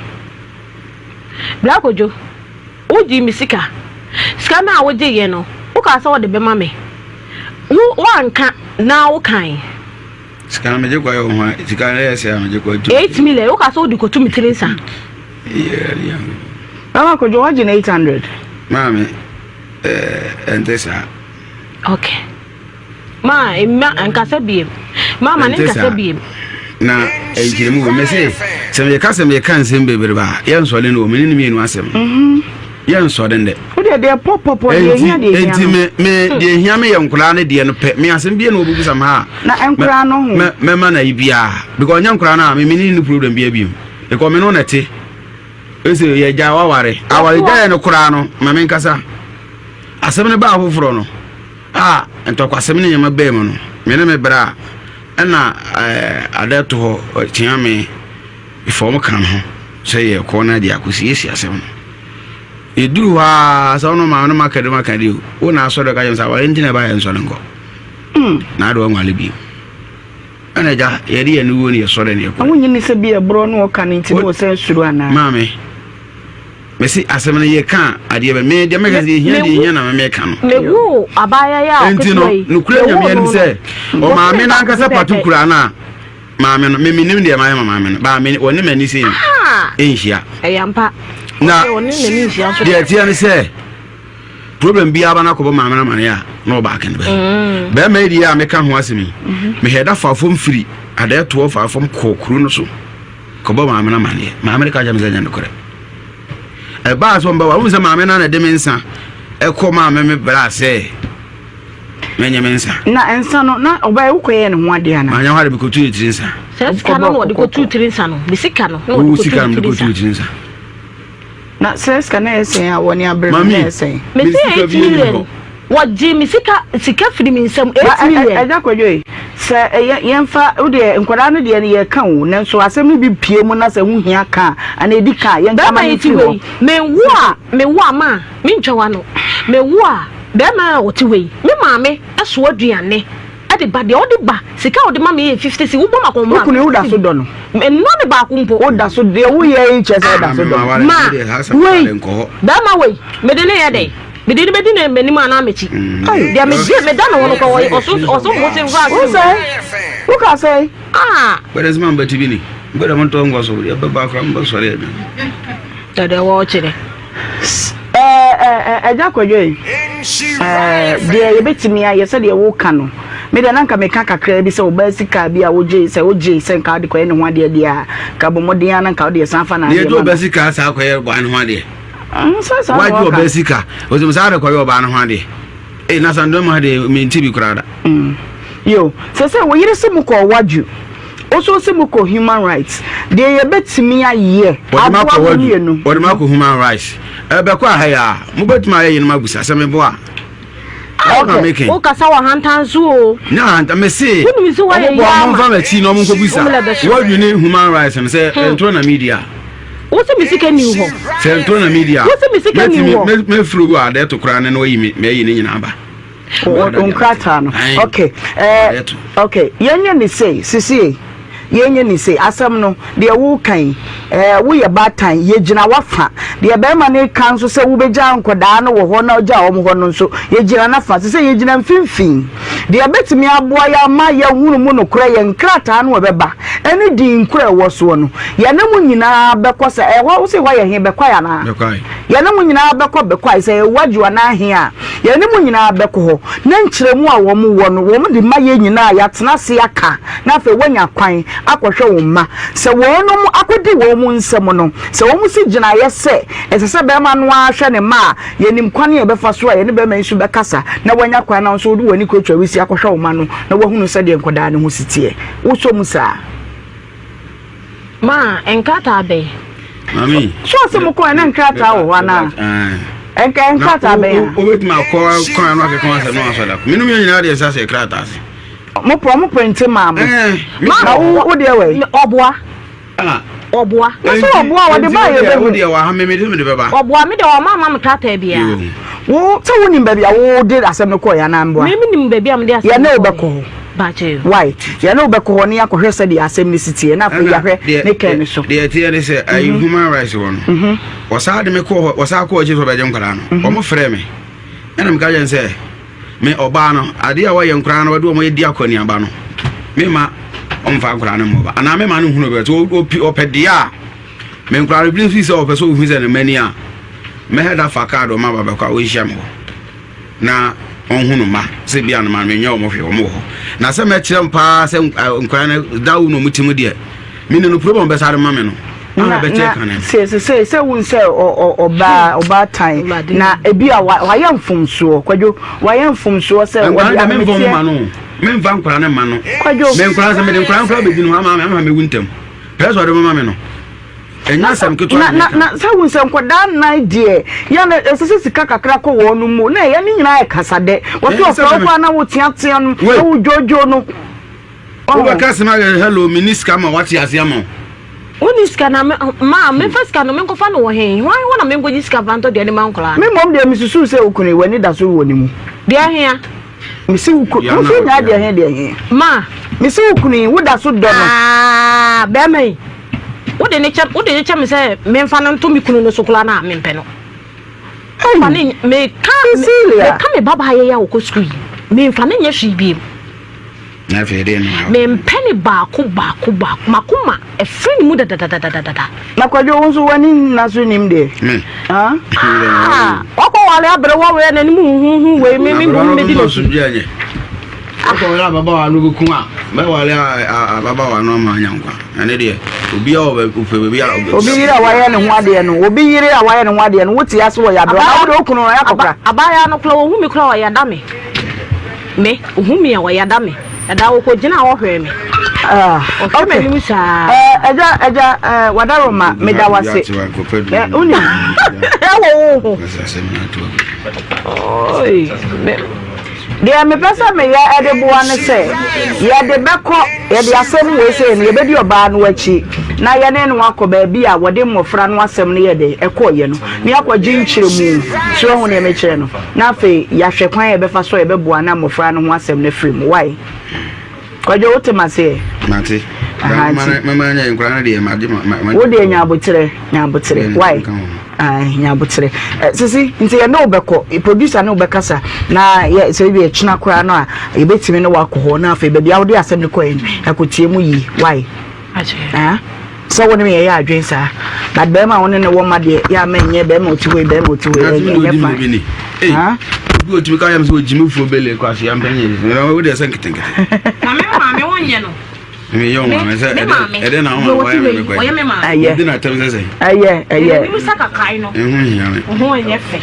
Bra Kojo, wogyee me sika. Sika no a wogyeeɛ no, wokaa sɛ wode bɛma me. Wo, woanka na wokae. Sika no megye kɔyɛ wo ho a, sika no yɛ sɛ a megye kɔ tu. 8 million, wokaa sɛ wode kɔtu me tiri nsa. Mama Kojo, woagye no 800. Maame, ɛɛ, ɛnte saa. Okay. Ma mma nkasa biem. Ma ma ne nkasa biem. Na nkyerɛmu wɔ mese sɛ meka sɛ meka nsɛm bebrebe a yɛnsɔre no wɔ me ne ne mmienu asɛm mhm. yɛnsɔre ndɛ. Wodeɛ deɛ pɔpɔpɔ deɛ ehia deɛ ehia no. Enti me me hmm. deɛ ehia me yɛ nkoraa ne deɛ no pɛ me asɛm bie na wɔbɛbusa me ha. Na nkoraa no ho. Mɛma na yi biara because ɔnyɛ nkoraa no a me me ne ne problem biara bio because me no na te ese yɛgya waware aware gya yɛ no koraa no ma me nkasa asɛm no baa foforɔ no. A ntɔkwasɛm ne nneɛma baa mu no, me ne me bra a ɛna ada to hɔ ɔkyea me fam ka me ho sɛ yɛkɔ na de akɔsiesie asɛm no. Yɛduru hɔ a sɛ ɔno maame no maka de maka de o, wo na asɔre ka kyerɛ me sɛ aware nti na ɛba yɛ nsɔre nkɔ. Hmm. Na ade wanwale bio. Ɛna agya yɛde yɛn wuo ne yɛsɔre ne yɛkɔ. Wonyi ne sɛ bi ɛborɔ ne ɔka no nti na wɔsɛ suro anaa? Maame. Mese asɛm no yɛ ka adeɛ bɛ me deɛ mɛka sɛ ehia deɛ ehia na mɛka no. Megu abaayewa yi a Enti no ɔketewa yi. nokura Mewoo nyame anim no sɛ no. ɔmaame Bosome no baako ankasa pɛpɛɛpɛ. pato kura no a maame no me menim deɛ mayɛ ma maame no baa me wɔne m'ani sei no Ah! ɛnhyia Ɛyɛ ampa. na Ɔsɛ ɔne n'ani nhyia nso deɛ deɛ. ɛteɛ ne sɛ. Problem biara ba no akɔbɔ maame no amaneɛ a, na ɔba ake no bɛyɛ. Mm. Bɛrima yi deɛ a meka ho asɛm yi, mhm. mehwɛ da fa fam firi adɛɛtoɔ fa fam kɔ kuro no so kɔbɔ maame no amaneɛ. Maame no ka kyerɛ me sɛ nyɛ nokorɛ. Ɛbaa sɛ ɔmbɛwa, wohu sɛ maame no na ɛde me nsa ɛkɔ maame me bra sɛ mɛnyɛ me nsa. Na nsa no, na ɔbaa yi wokɔyɛɛ ne ho adeɛ anaa? Manyɛ ho adeɛ, mekɔtuu ne tiri nsa. Saa sika no na ɔde kɔtuu tiri nsa no, ne sika no na ɔde kɔtuu tiri nsa. Na sɛ sika na ɛyɛ sɛn a wɔne abere no na ɛyɛ sɛn? Mese 8 million. Wɔgye me sika sika firi me nsam 8 million. Ɛgya kwadwo yi sɛ ɛyɛ yɛnfa wodeɛ nkwadaa no deɛ no yɛka o nanso asɛm no bi pie mu na sɛ ho hia ka a anaa ɛdi ka a yɛnka ma no mfiri hɔ. Mewo a mewo a ma mentwa w'ano mewo a bɛrima a ɔte hɔ yi me maame soa aduane de ba deɛ ɔde ba sika a ɔde ma me yɛ 50 cedi wobɔ ma kɔn mu a. Wo kunu yi woda so dɔ no? Mennɔ no baako mpo. Woda so deɛ woyɛ yi kyerɛ sɛ woda so dɔ no. Ma wei bɛrima wei mede ne yɛ dɛn mede ne bɛdi ne m'anim anaa m'akyi deɛ mede meda ne ho no kɔ ɔso ɔso mo se nkora se. Wosɛ woka sɛ. Ah. Bɛdɛ sɛ ma mbɛti bi ni mbɛdɛ mo ntɔ nkɔ so yɛ bɛba akora mbɛ sɔre ɛdɛ. Dɛdɛ wɔ kyerɛ. Agya Kwadwo yi, deɛ yɛbɛtumi ayɛ sɛdeɛ woka no, me deɛ na nka meka kakraa bi sɛ ɔbaa sika bi a wogye sɛ wogye sɛ nka wode kɔyɛ ne ho adeɛ deɛ a, ka bɔ mmɔden ara na nka wode san fa n'adeɛ ma no. Deɛ ɔbaa sika saa kɔyɛ ɔbaa no ho adeɛ. Sɛ saa na wɔka. Wagye ɔbaa sika, ɔsɛ saa de kɔyɛ ɔbaa no ho adeɛ. Ee na sandɔn mu ha deɛ mente bi koraa da. Yo, sɛ sɛ wo yere se mo kɔ wadwo, wo nso se mo kɔ human rights, deɛ yɛbɛtumi ayɛ aboa mo mmienu. Wɔde ma akɔ human rights. Ɛbɛkɔ aha yi a, mobɛtumi ayɛ yenom abusa sɛ meboa a. Okay, wo kasa wɔ hantan so o. Nya hantan, me se, ɔmo bɔ ɔmo nfa m'akyi na ɔmo nkɔ bisa. Wadwo ne human rights no sɛ ntoro na media. Wo se me sika ni hɔ. Sɛ ntoro na media. Wo se me sika ni hɔ. Mɛtumi mɛfiri gu adeɛ to koraa ne na wayi me mɛyi ne nyinaa ba. Nkrataa no. Okay. Eh, okay. Yɛnyɛ ne sei, sisie. Yɛnyɛ ne sei. Asɛm no, deɛ woka yi, eh, woyɛ baatan, yɛgyina w'afa. Deɛ bɛrima no ka nso sɛ wobɛgya nkɔdaa no wɔ hɔ na ɔgya wɔn hɔ no nso, yɛgyina n'afa. Sɛ sɛ yɛgyina mfimfini. Deɛ ɛbɛtumi aboa yɛn ama yɛahunu mu nokorɛ yɛ nkrataa no a ɛbɛba ne din korɔ a ɛwɔ soɔ no. Yɛne mo nyinaa bɛkɔ sɛ, ɛhɔ, wo se hɔ yɛ he? Bɛkwae anaa? Bɛkwae. Yɛne mo nyinaa bɛkɔ Bɛkwae, sɛ ɛyɛ Wadwo anaa he a, yɛne mo nyinaa bɛkɔ hɔ, na nkyerɛmu a wɔn wɔ no, wɔn de ma yɛn nyinaa a yɛatena ase aka, na afei woanya kwan akɔhwɛ wo mma. Sɛ wɔnom akɔdi wɔn nsam no, sɛ wɔn si gyinaeɛ sɛ ɛsɛ sɛ bɛrima no ara hwɛ ne mma a, Yɛnim kwan a yɛbɛfa so a yɛne bɛrima yi nso bɛkasa na wanya kwan na wo nso wode w'ani kurakura wisi akɔhwɛ wo mma no na woahunu sɛdeɛ nkwadaa no ho si teɛ. Wosɔ mu saa? Ma, nkrataa bɛn? Mami. So ɔsɛ mo kɔɛ na nkrataa wɔ hɔ anaa? Nka nkrataa bɛn a? Wobɛtumi akɔ kwan no akeka asɛm no asɔ da. Menom yɛ nyinaa deɛ nsa sɛ krataa ase. Mo pɔ mo printe maa mo. Na wo deɛ wɔ yi? Ɔboa. Ɔboa. Na sɛ ɔboa a wɔde ba a yɛbɛhu. Wo deɛ wɔ ha me mede mede bɛba. Ɔboa me deɛ ɔma ama me krataa biara. Wo sɛ wonim baabi a wode asɛm no kɔɛ anaa mboa? Me menim baabi a mede asɛm no kɔɛ. Yɛne wo bɛkɔ hɔ. Baakyɛ yo. Why? Yɛne wo bɛkɔ hɔ ne yɛakɔhwɛ sɛdeɛ asɛm no si teɛ na afei yɛahwɛ ne kɛn no so. Deɛ ɛteɛ ne sɛ ayi mhm. human rights wɔ no. Mhm. Wɔsaa de me kɔɔ hɔ wɔsaa kɔɔ akyi sɛ ɔbɛgye nkwadaa no. Mhm. Wɔn frɛ me ɛna meka kyerɛ sɛ Me ɔbaa no, adeɛ a wɔyɛ nkoraa no wɔde wɔn adi akɔneaba no, mema ɔmfa nkoraa no mmɔ ba anaa mema no nhunu bɛ so ɔpɛ deɛ a me nkoraa no bi nso sɛ ɔpɛ sɛ ɔhu sɛ ne mani a mɛhɛ da fa kaado ɔma ba bɛkɔ a ɔnhyia me hɔ na ɔnhu no ma sɛ bia no ma menyɛ wɔn hwee wɔn wɔ hɔ na sɛ mɛkyerɛ m paa sɛ nkoraa no da wo na ɔmo ti mu deɛ mene no problem bɛsa de ma me no na na sɛ sɛ wohu sɛ ɔbaa ɔbaatan na ebi a wayɛ mfomsoɔ kwadwo wayɛ mfomsoɔ sɛ ɔde ahometeɛ memfa nkora no ma no kwadwo me nkora sɛ mede nkora nkora bɛdi no ama ama mewu ntɛm pɛɛ sɛ ɔde mama me no ɛnyɛ asɛm ketewa na na na sɛ wohu sɛ nkwadaa nnan deɛ yɛ no ɛsɛ sɛ sika kakra kɔ wɔn no mu na ɛyɛ ne nyinaa yɛ kasadɛ wɔte ɔfrɛ wo koraa na woteatea no na wodwoodwoo no Wobɛka sɛ ma hello menni sika ma wate ase ama wo. Wonni sika na me ma memfa sika no menkɔfa no wɔ he? Hwan hɔ na menkɔgye sika mfa ntɔ aduane ma nkwadaa no? Me mmom deɛ mesusuu sɛ wo kunu yi, w'ani da so wɔ ne mu. Deɛ hea? Mese wo kunu, wo nso nyaa deɛ he deɛ he? Ma. Mese wo kunu yi, woda so dɔ no. Ah, bɛrima yi, wode ne kyɛ, wode ne kyɛ me sɛ memfa no nto me kunu no so koraa no a, mempɛ no. Hey, ne, meka, Cecilia. Meka me babaa yɛ yi a ɔkɔ sukuu yi, memfa no nyɛ hwee biem. Na afei deɛ no. Mempɛ ne baako baako baako. M'akoma afiri ne mu dadadadadada. Na Kwadwo wo nso w'ani nna so nnim deɛ. Me. Ah. Ah, wakɔ. ware aberewa wei a n'anim huhuhu wei me me mmom mɛdi n'akyi. Wokɔware ababaawa no bɛku a, bɛware ababaawa no ama anya nkwa. Ɛne deɛ, obi a ɔpɛ baabi a. Obi yere a wayɛ ne ho adeɛ no, obi yere a wayɛ ne ho adeɛ no, wote ase wɔ yɛ aberewa na wode wo kunu no akɔkora. Abaayewa no koraa, ɔhu me koraa ɔyada me. Me, ɔhu me a ɔyada me. Ɛda ɔkɔgyina hɔ hwɛɛ me. Ɔhwɛ m'anim saa. Ɛgya, ɛgya, wadaroma, meda wase. Wonim, ɛwɔ wo ho. Deɛ mepɛ sɛ meyɛ de boa ne sɛ, yɛde bɛkɔ, yɛde asɛm wei sei no, yɛbɛdi ɔbaa no akyi na yɛne no akɔ baabi a wɔde mmɔfra no asɛm no yɛ dɛn, ɛkɔeɛ no, na yɛakɔgye nkyerɛmu. So woahu deɛ mekyerɛ no? Na afei yɛahwɛ kwan a yɛbɛfa so a yɛbɛboa na mmɔfra no ho asɛm no afiri mu. Wai? Kwadwo, wote m'aseɛ? Mate. Aha, nti. Mama nya nkwadaa no deɛ magye ma. Wo deɛ nya aboterɛ, nya aboterɛ. Wai? Ae, nya aboterɛ. Eh, sisi, nti yɛne wo bɛkɔ, producer ne wo bɛkasa, na yɛ, sɛ ebi ɛkyena koraa no a, yɛbɛtumi ne wo akɔ hɔ, na afei baabi a wode asɛm no kɔɛ no, yɛakɔtie mu yie. Wai? Ah, sɛ wo ne me yɛyɛ adwene saa, but bɛrima a wo ne ne wɔ ma deɛ, yɛ a mɛnyɛ bɛrima ɔte hɔ yi, bɛrima ɔte hɔ yi, ɛnyɛ fine. Ah? Obi otumi ka yam sɛ ogyimi fuo bele kwasi ampɛnyɛ, wo deɛ sɛ nketenkete. Na me maame wonyɛ no. Meyɛ wo maame sɛ ɛdɛ na wo maame wɔyɛ me kɔɛ. Ɛyɛ. Ɛdi na tɛm sɛ sɛ. Ɛyɛ ɛyɛ. Ɛnim sɛ kakae no. Ɛho hia me. Ho nyɛ fɛ.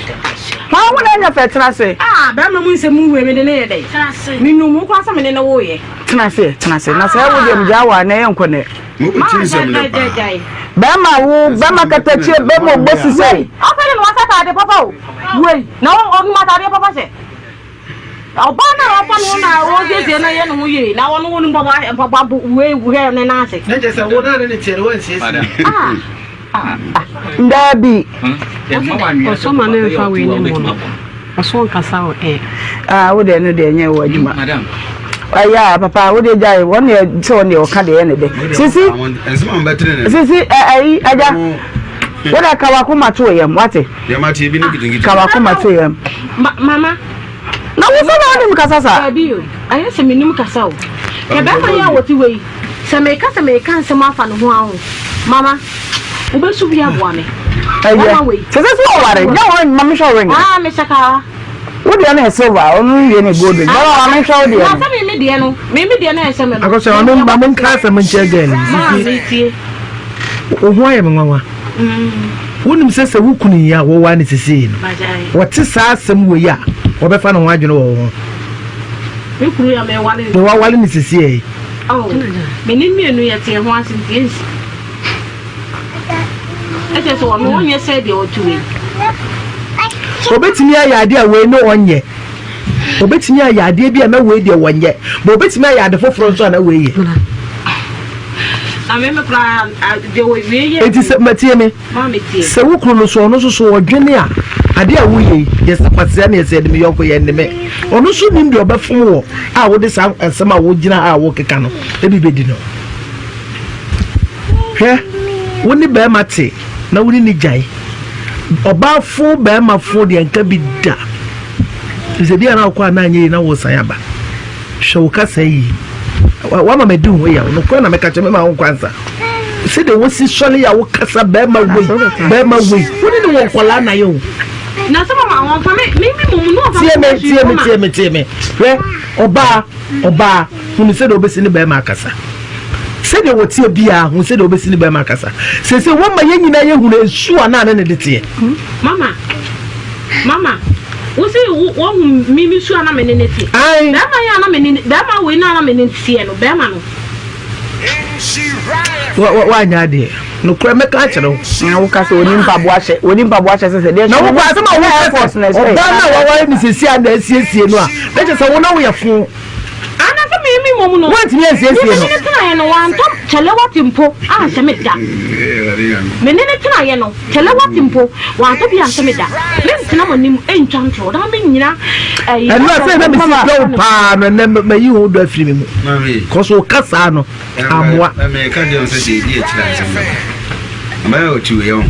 Wɔn ho na ɛnyɛ fɛ tena ase. Ah bɛrima mu nsɛm wei me de ne yɛ dɛ. Tena ase. Me num wo koraa sɛ me ne ne wo yɛ. Tena ase tena ase na sɛ ɛwo deɛ mo gyaa wɔ a na ɛyɛ nkɔ nɛ. Mo bɛ ti nsɛm ne paa. Bɛrima wo bɛrima katakyie bɛrima ɔbɔ sisɛ. Afei de na wasa ataade papa o. Wei na ɔnum ataadeɛ papa hyɛ. Ɔbaa no a ɔfa ne ho na ɔsiesie no yɛ ne ho yie na ɔno wɔn mpaboa mpaboa bo wei hwɛ ne nan ase. Na kyerɛ sɛ wo na ne ne teɛ no wansiesie. Ah. Daabi. Ɔsɔ ma ne nfa wei ne mu no. Ɔsɔ nkasa wɔ ɛ. Ah, wo deɛ no deɛ nyɛ wɔ adwuma. Ɛyɛ a papa wo deɛ gyae wɔn deɛ sɛ wɔn deɛ ɔka deɛ yɛ ne dɛ. Sisi sisi ɛyi agya wo deɛ ka wakoma to yam wate. Ka wakoma to yam. Mama. Na wo sɛ na wonim kasa saa? Dabi o, ɛnyɛ sɛ menim kasa o. Hwɛ bɛrima yi a wɔte hɔ yi, sɛ meka sɛ meka nsɛm afa ne ho a o, mama, wobɛsu bi aboa me. Ɛyɛ, sɛ sɛ sɛ wɔware, nyɛ wɔn ma mehwɛ wo ring. Ah, mehyɛ kaa. Wo deɛ no yɛ silver, ɔno deɛ no yɛ gold ring. Bɛrima ma menhwɛ wo deɛ no. Na sɛ me me deɛ no, me me deɛ no a ɛhyɛ me no. Akɔsɛ, ma me ma menka asɛm nkyerɛ girl yi. Maa metie. Wo ho ayɛ me nwanwa. Wonim sɛ sɛ wo kunu yi a wowaa no sesei no, ɔte saa asɛm wei a, ɔbɛfa ne ho adwene wɔ wo ho. Me kunu yi a mewale no. Deɛ wawale no sesei yi. Oh, me ne mmienu yɛte yɛn ho ase nti ɛnsi. Ɛkyɛ sɛ ɔno ɔnyɛ sɛ deɛ ɔte wei. Obetumi ayɛ adeɛ a wei ne ɔnyɛ. Obetumi ayɛ adeɛ bi a na wei deɛ wɔnyɛ, but obetumi ayɛ ade foforɔ nso a na wei yɛ. Enti sɛ matie me, sɛ wo kunu no so ɔno nso so ɔdwene a, adeɛ a woyɛ yi, yɛsɛ kwasea ne yɛsɛ yɛde me yɔnko yɛ ne me. Ɔno nso nim deɛ ɔbɛfom wɔ a wode saa asɛm a wogyina ha a wokeka no ebi bɛdi no. Hwɛ, wo ne bɛrima te na wo ne ne gyae. Ɔbaa fo bɛrima fo deɛ nka bi da. Sɛ bi a na wokɔ a na anyɛ yie na wosan aba. Hwɛ wo kasa yi. Wama madi ho yaw. Nokorɛ na meka kyerɛ mema wo nkwa nsa. Sɛdeɛ wosi sɔre a wokasa bɛrima wei bɛrima wei. Wo ne ne wɔ nkwadaa na yɛ o. Na sɛ mama wɔn fa me me me mom no ɔfa tie me tie me tie me tie me. Hwɛ ɔbaa ɔbaa hunu sɛdeɛ wobɛsi ne bɛrima akasa. Sɛdeɛ wɔteɛ biara hu sɛdeɛ wobɛsi ne bɛrima akasa. Seesei wɔma yɛn nyinaa yɛhunu esu a na ne ne de teɛ. Mama Mama, wo se wo woahu me me su a na me ne no te. Ae. Bɛrima yi a na me ne bɛrima wei na na me ne teɛ no, bɛrima no. Wa wa wanyɛ adeɛ. Nokorɛ mɛka akyerɛ wo. Na woka sɛ ɔni mpaboa hyɛ, ɔni mpaboa hyɛ sɛ sɛ deɛ Na wo asɛm a Air woka Force sɛ na ɛhyɛ. ɔbaa no a waware no seesei a na asiesie no a, na kyerɛ sɛ wo na woyɛ fo. Anasɛ me me mmom no. Woantumi ansiesie Me no. ne no tenaeɛ no, wantɔ kyɛlɛwate mpo anhyɛ me da. Me ne no tenaeɛ no, kyɛlɛwate mpo wantɔ bi anhyɛ me da. Mentena mo anim ntwa ntorɔ na mennyina ɛyi. Ɛno a sɛ na mesi dɔ wo paa no ɛnɛ mayi ho dɔ afiri me mu. Kɔ so woka saa no amoa. Meka deɛ sɛ deɛ ɛdi akyiri ansɛm bɛba. Ɔbɛyɛ ɔti wei ho.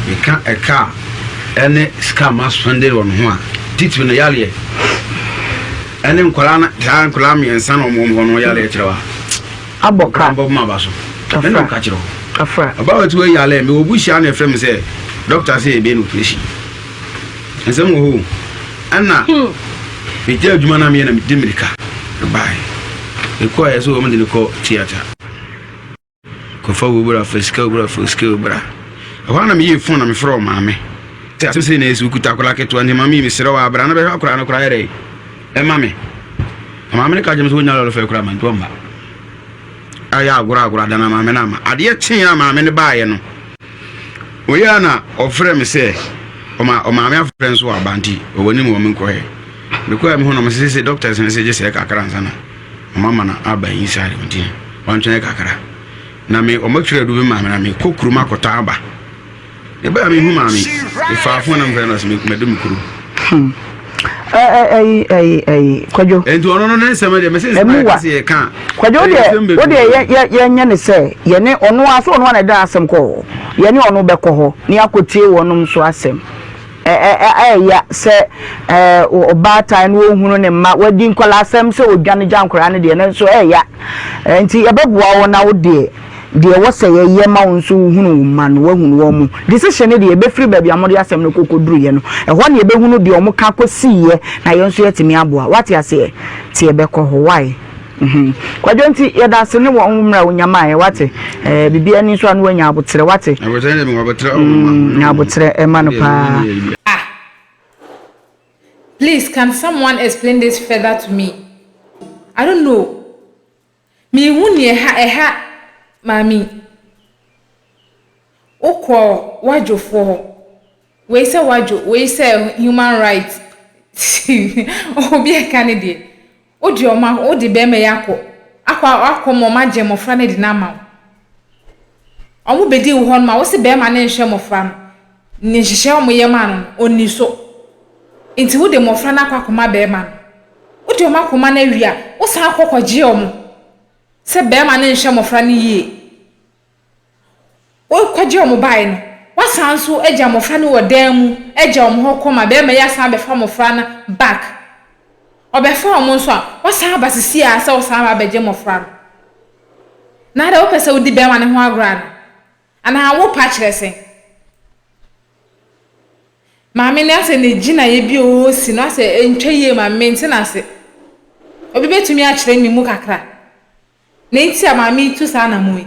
Meka ɛka a ɛne sika ma spende wɔ ne ho a titiri no yareɛ. Ɛne nkwadaa no saa nkwadaa mmiɛnsa na wɔn hɔ no yare kyerɛ wa. Abɔ ka. Nkwadaa mbɔ aba so. Afra. Ɛna ɔka kyerɛ hɔ. Afra. Ɔbaa wɔ ti wɔ yare mi wɔ buhyia na ɛfrɛ mi sɛ dɔkta sɛ ebe no operation. Nsɛm wɔ hɔ o. Ɛna megyaa adwuma no a meyɛ na mede mmirika baeɛ. Mekɔeɛ sɛ wɔn de no kɔ theatre. Kɔfa wo bra, fa sika wo bra, fa sika wo bra. Ɛhɔ ara na meyɛɛ phone na mefrɛ ɔmaame. Sɛ asɛm sei na ɛsi wokuta akwadaa ketewa nti maame yi mesrɛ wo abra na bɛhwɛ akwadaa no koraa yɛ dɛn ɛma me. Na maame no ka kyerɛ me sɛ wonya lɔre fɛ koraa ma nti ɔmma. Ayɛ agorɔ agorɔ adana maame no ama. Adeɛ kyee a maame no baeɛ no, ɔyɛ a na ɔfrɛ me sɛ ɔma ɔmaame afrɛ nso aba nti ɔwɔ anim wɔ me nkɔɛ. Mekɔɛ me ho na ɔmo sɛ doctors no sɛ gye sɛ kakra ansa na ɔmo ama no aba inside nti ɔntwɛn kakra. Na me ɔmo atwerɛ adu bi maa me na mekɔ kurom akɔtɔ aba. Mebaa mehu maame, mefaa fon na mefrɛ no ɔsɛ madu me kurom. Hmm. Ɛyi ɛyi ɛyi Kwadwo. Nti ɔno no ne nsɛm deɛ mɛsɛ nsɛm a yɛka sɛ yɛka. Kwadwo deɛ wo deɛ yɛ yɛ yɛnyɛ ne sɛ yɛne ɔno a so ɔno a na ɛda asɛm kɔ hɔ yɛne ɔno bɛkɔ hɔ ne akɔtie wɔnom so asɛm. Ɛyɛ sɛ ɔbaatan no ɔhunu ne mma wadi nkwadaa-asɛm sɛ ɔdwane gya nkwadaa no deɛ no nso ɛyɛ nti yɛbɛboa wo na wo deɛ deɛ ɛwɔ sɛ yɛyɛ ma wo nso wohunu wo mma no woahunu wɔn mu decision no deɛ ɛbɛfiri baabi a mode asɛm no kɔkɔduruiɛ no ɛhɔ na yɛbɛhunu deɛ wɔn ka kɔsiiɛ na yɛn nso yɛatumi aboa wate aseɛ nti yɛbɛkɔ hɔ why Mhm. Kwadwo nti yɛda ase ne wɔn mmerɛ a wonya maeɛ wate eh, biribi ani nso a na wanya aboterɛ wate Aboterɛ deɛ mewɔ aboterɛ wɔ mm, nya aboterɛ ɛma no paa. Ah please can someone explain this further to me I don't know menhu nea ɛha ɛha maame yi wokɔ wadwofoɔ hɔ wei sɛ wadwo wei sɛ human right obi ɛka ne deɛ Wode wɔn a, wode barima yi akɔ, akɔ akɔ ma wɔagye mmɔfra no de no ama wo. Wɔbɛdi wo hɔ no ma wo se barima no nhwɛ mmɔfra no. Ne nhyehyɛe a wɔyɛ maa no no, ɔnni so. Nti wode mmɔfra no akɔ akɔma barima no. Wode wɔn akɔma no awie a, wosan akɔ kɔgye wɔn sɛ barima no nhwɛ mmɔfra no yie. Wokɔgye wɔn baeɛ no, woasan nso agya mmɔfra no wɔ dan mu agya wɔn hɔ kɔ ma barima yi asan abɛfa mmɔfra no back. Ɔbɛfa wɔn nso a, woasan aba seesei ara sɛ wosan aba abɛgye mmɔfra no. Na adɛn wopɛ sɛ wodi barima no ho agorɔ anaa? Anaa wopɛ akyerɛ sɛn? Maame no asɛ ne gyinaeɛ bi a ɔresi no asɛ ɛntwa yie ma me, mente no ase. Obi bɛtumi akyerɛ me mu kakra? Nea nti a maame yi tu saa anammɔn yi,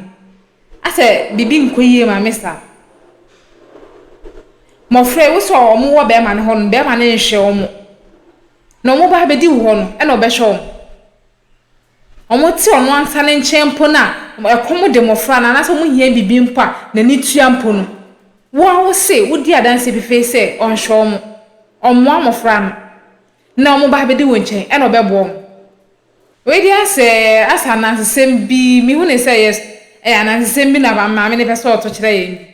asɛ biribi nkɔ yie ma me saa. Mmɔfra yi, wo sɛ wɔn wɔ bɛrima no hɔ no, bɛrima no nhwɛ wɔn. Na wɔn ba abɛdi wo hɔ no, ɛna ɔbɛhwɛ wɔn. Wɔn te ɔno ankasa ne nkyɛn mpo no a, ɛkɔm de mmɔfra no anaasɛ wɔn hia biribi mpo a, n'ani tua mpo no. Wo a wo se, wodi adanseɛ pefee sɛ ɔnhwɛ wɔn, ɔmmoa mmɔfra no, na wɔn ba abɛdi wo nkyɛn, ɛna ɔbɛboa wɔn. Wei deɛ asɛ asɛ anansesɛm bi mehu ne sɛ ɛyɛ ɛyɛ anansesɛm bi na maame no pɛ sɛ ɔto kyerɛ yɛn bi.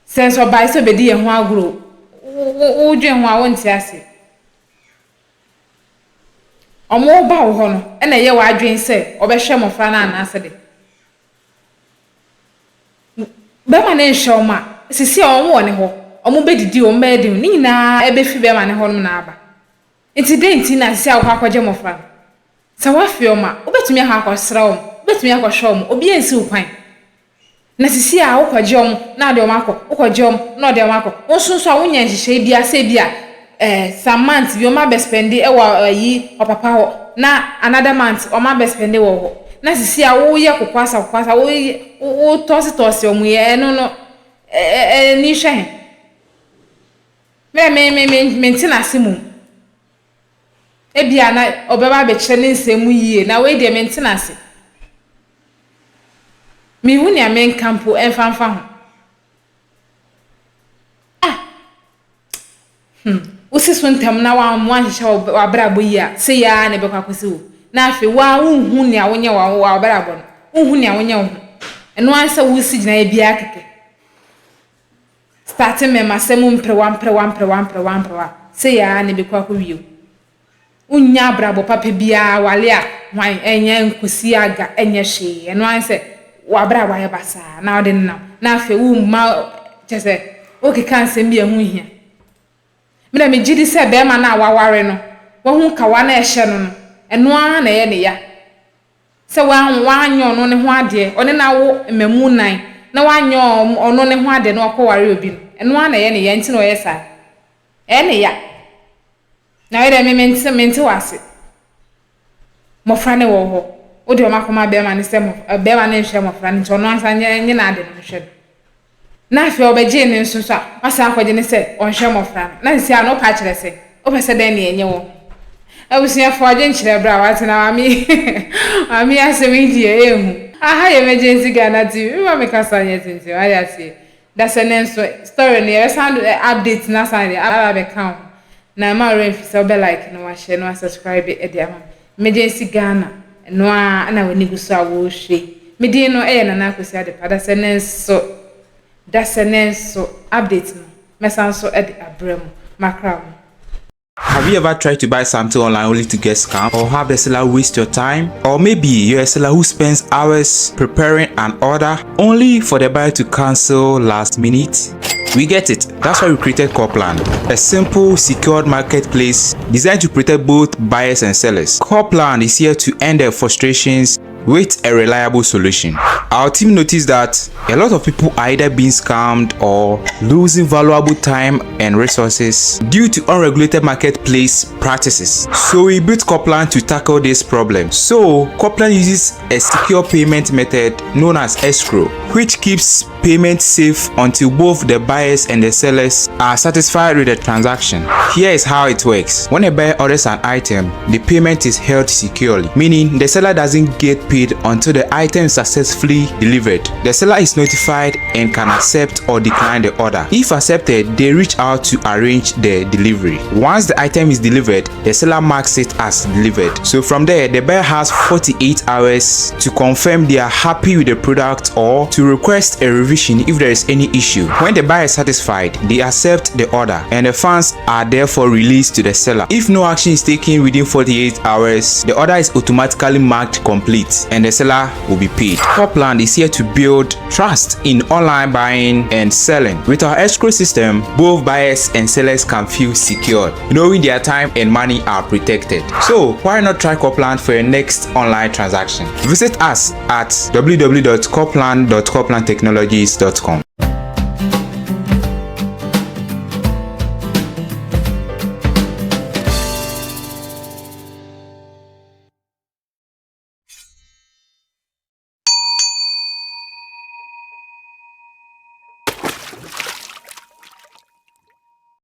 Sɛ nso ɔbae sɛ ɔbɛdi yɛn ho agorɔ wodwen ho a wonte ase. Ɔmo ba wo hɔ no ɛna ɛyɛ w'adwen sɛ ɔbɛhwɛ mmɔfra no anaasɛ de. Bɛrima no nhwɛ wɔn a, sisi a wɔn wɔ ne hɔ, wɔn bɛdidi, wɔn bɛyɛ den, ne nyinaa ɛbɛfi bɛrima no hɔ nom na aba. Enti dɛn nti na ɛsɛ sɛ wokɔ akɔgye mmofra no? Sɛ woafe wɔn a, wubetumi akɔ akɔsra wɔn, wubetumi akɔhwɛ wɔn, obiara nsi wo kwan. Na seesei a wokɔgye wɔn na wode wɔn akɔ, wokɔgye wɔn na wɔde wɔn akɔ, wo nso nso a wonyɛ nhyehyɛe biara sɛ ebia eh, some months bi wɔn abɛspɛnde wɔ ayi ɔpapa hɔ na another month wɔn abɛspɛnde wɔ hɔ. Na seesei a woyɛ kokoasa kokoasa, woyɛ wotɔɔsetɔɔse wɔn yi, ɛno no, ɛ ɛ ani hwɛ he? Me me me me mente n'ase mmom. Ebia na ɔbɛba abɛkyerɛ ne nsɛm mu yie, na wei deɛ mente n'ase. Menhu nea menka mpo ɛmfa mfa ho. Ah! Hmm. Wosi so ntɛm na woanhyehyɛ w'abrabɔ yie a, sei ara na ɛbɛkɔ akɔsi wo. Na afei wo ara wonhu nea wonyɛ wɔ w'abrabɔ no. Wonhu nea wonyɛ wo ho. Ɛno ara ne sɛ wosi gyinaeɛ biara kɛkɛ. Starte mmɛmasɛm mprewa mprewa mprewa mprewa mprewa sei aa na ɛbɛkɔ akɔ wie o. Wonnya abrabɔ papa biaa awale a hwan ɛnyɛ nkosi aga ɛnyɛ hwee ɛno ara ne sɛ w'abrabɔ ayɛ basaa na wode nenam na afei womma kyerɛ sɛ wokeka nsɛm bi a ɛho nhia. Me deɛ megye di sɛ bɛɛma no a waware no wahu kawa no a ɛhyɛ no no ɛno ara na ɛyɛ ne ya. Sɛ wanyɛ ɔno ne ho adeɛ, ɔne no awo mmamu nnan. na wanyɛ ɔno ne ho ade na wakɔware obi no, ɛno ara na ɛyɛ ne ya nti na ɔyɛ saa. Ɛyɛ ne ya. Na wei deɛ me mente mente w'ase. Mmɔfra no wɔ hɔ. Wode wɔn akɔma bɛrima no sɛ bɛrima no nhwɛ mmɔfra no nti ɔno ansa nyɛ nye n'ade no nhwɛ no. Na afei ɔbɛgyee ne nso so a wasan akɔgye no sɛ ɔnhwɛ mmɔfra no. Na sisi a no wopɛ akyerɛ sɛ wopɛ sɛ dɛn ne ɛnyɛ wɔ ho. Abusuafoɔ adwenkyerɛ berɛ a wate na maame yi maame yi asɛm yi deɛ ɛɛhu. Aha yɛ Emergency Ghana TV mema me kasa nyɛ tenten wate aseɛ. Dasɛ nɛ nso story no yɛbɛsan de update no asan de aba abɛka ho na mma wo werɛ mfi sɛ wobɛ like na wahyɛ na wa subscribe de ama me. Emergency Ghana ɛno ara na w'ani gu so a worehwɛ yi. Me din no yɛ Nana Akosua Adepa dasɛ nɛ nso dasɛ nɛ nso update no mɛsan nso de abrɛ mo. Makra mo. Have you ever tried to buy something online only to get scammed or have the seller waste your time? Or maybe you're a seller who spends hours preparing an order only for the buyer to cancel last minute? We get it. That's why we created Copland, a simple, secured marketplace designed to protect both buyers and sellers. Copland is here to end their frustrations with a reliable solution. Our team noticed that a lot of people are either being scammed or losing valuable time and resources due to unregulated marketplace practices. So we built Copland to tackle this problem. So Copland uses a secure payment method known as escrow, which keeps payment safe until both the buyers and the sellers are satisfied with the transaction. Here is how it works. When a buyer orders an item, the payment is held securely, meaning the seller doesn't get paid until the item is successfully delivered. The seller is notified and can accept or decline the order. If accepted, they reach out to arrange the delivery. Once the item is delivered, the seller marks it as delivered. So from there, the buyer has 48 hours to confirm they are happy with the product or to request a revision if there is any issue. When the buyer is satisfied, they accept the order and the funds are therefore released to the seller. If no action is taken within 48 hours, the order is automatically marked complete and the seller will be paid. Copland is here to build trust in online buying and selling. With our escrow system, both buyers and sellers can feel secure, knowing their time and money are protected. So why not try Copland for your next online transaction? Visit us at www.copland.coplandtechnologies.com.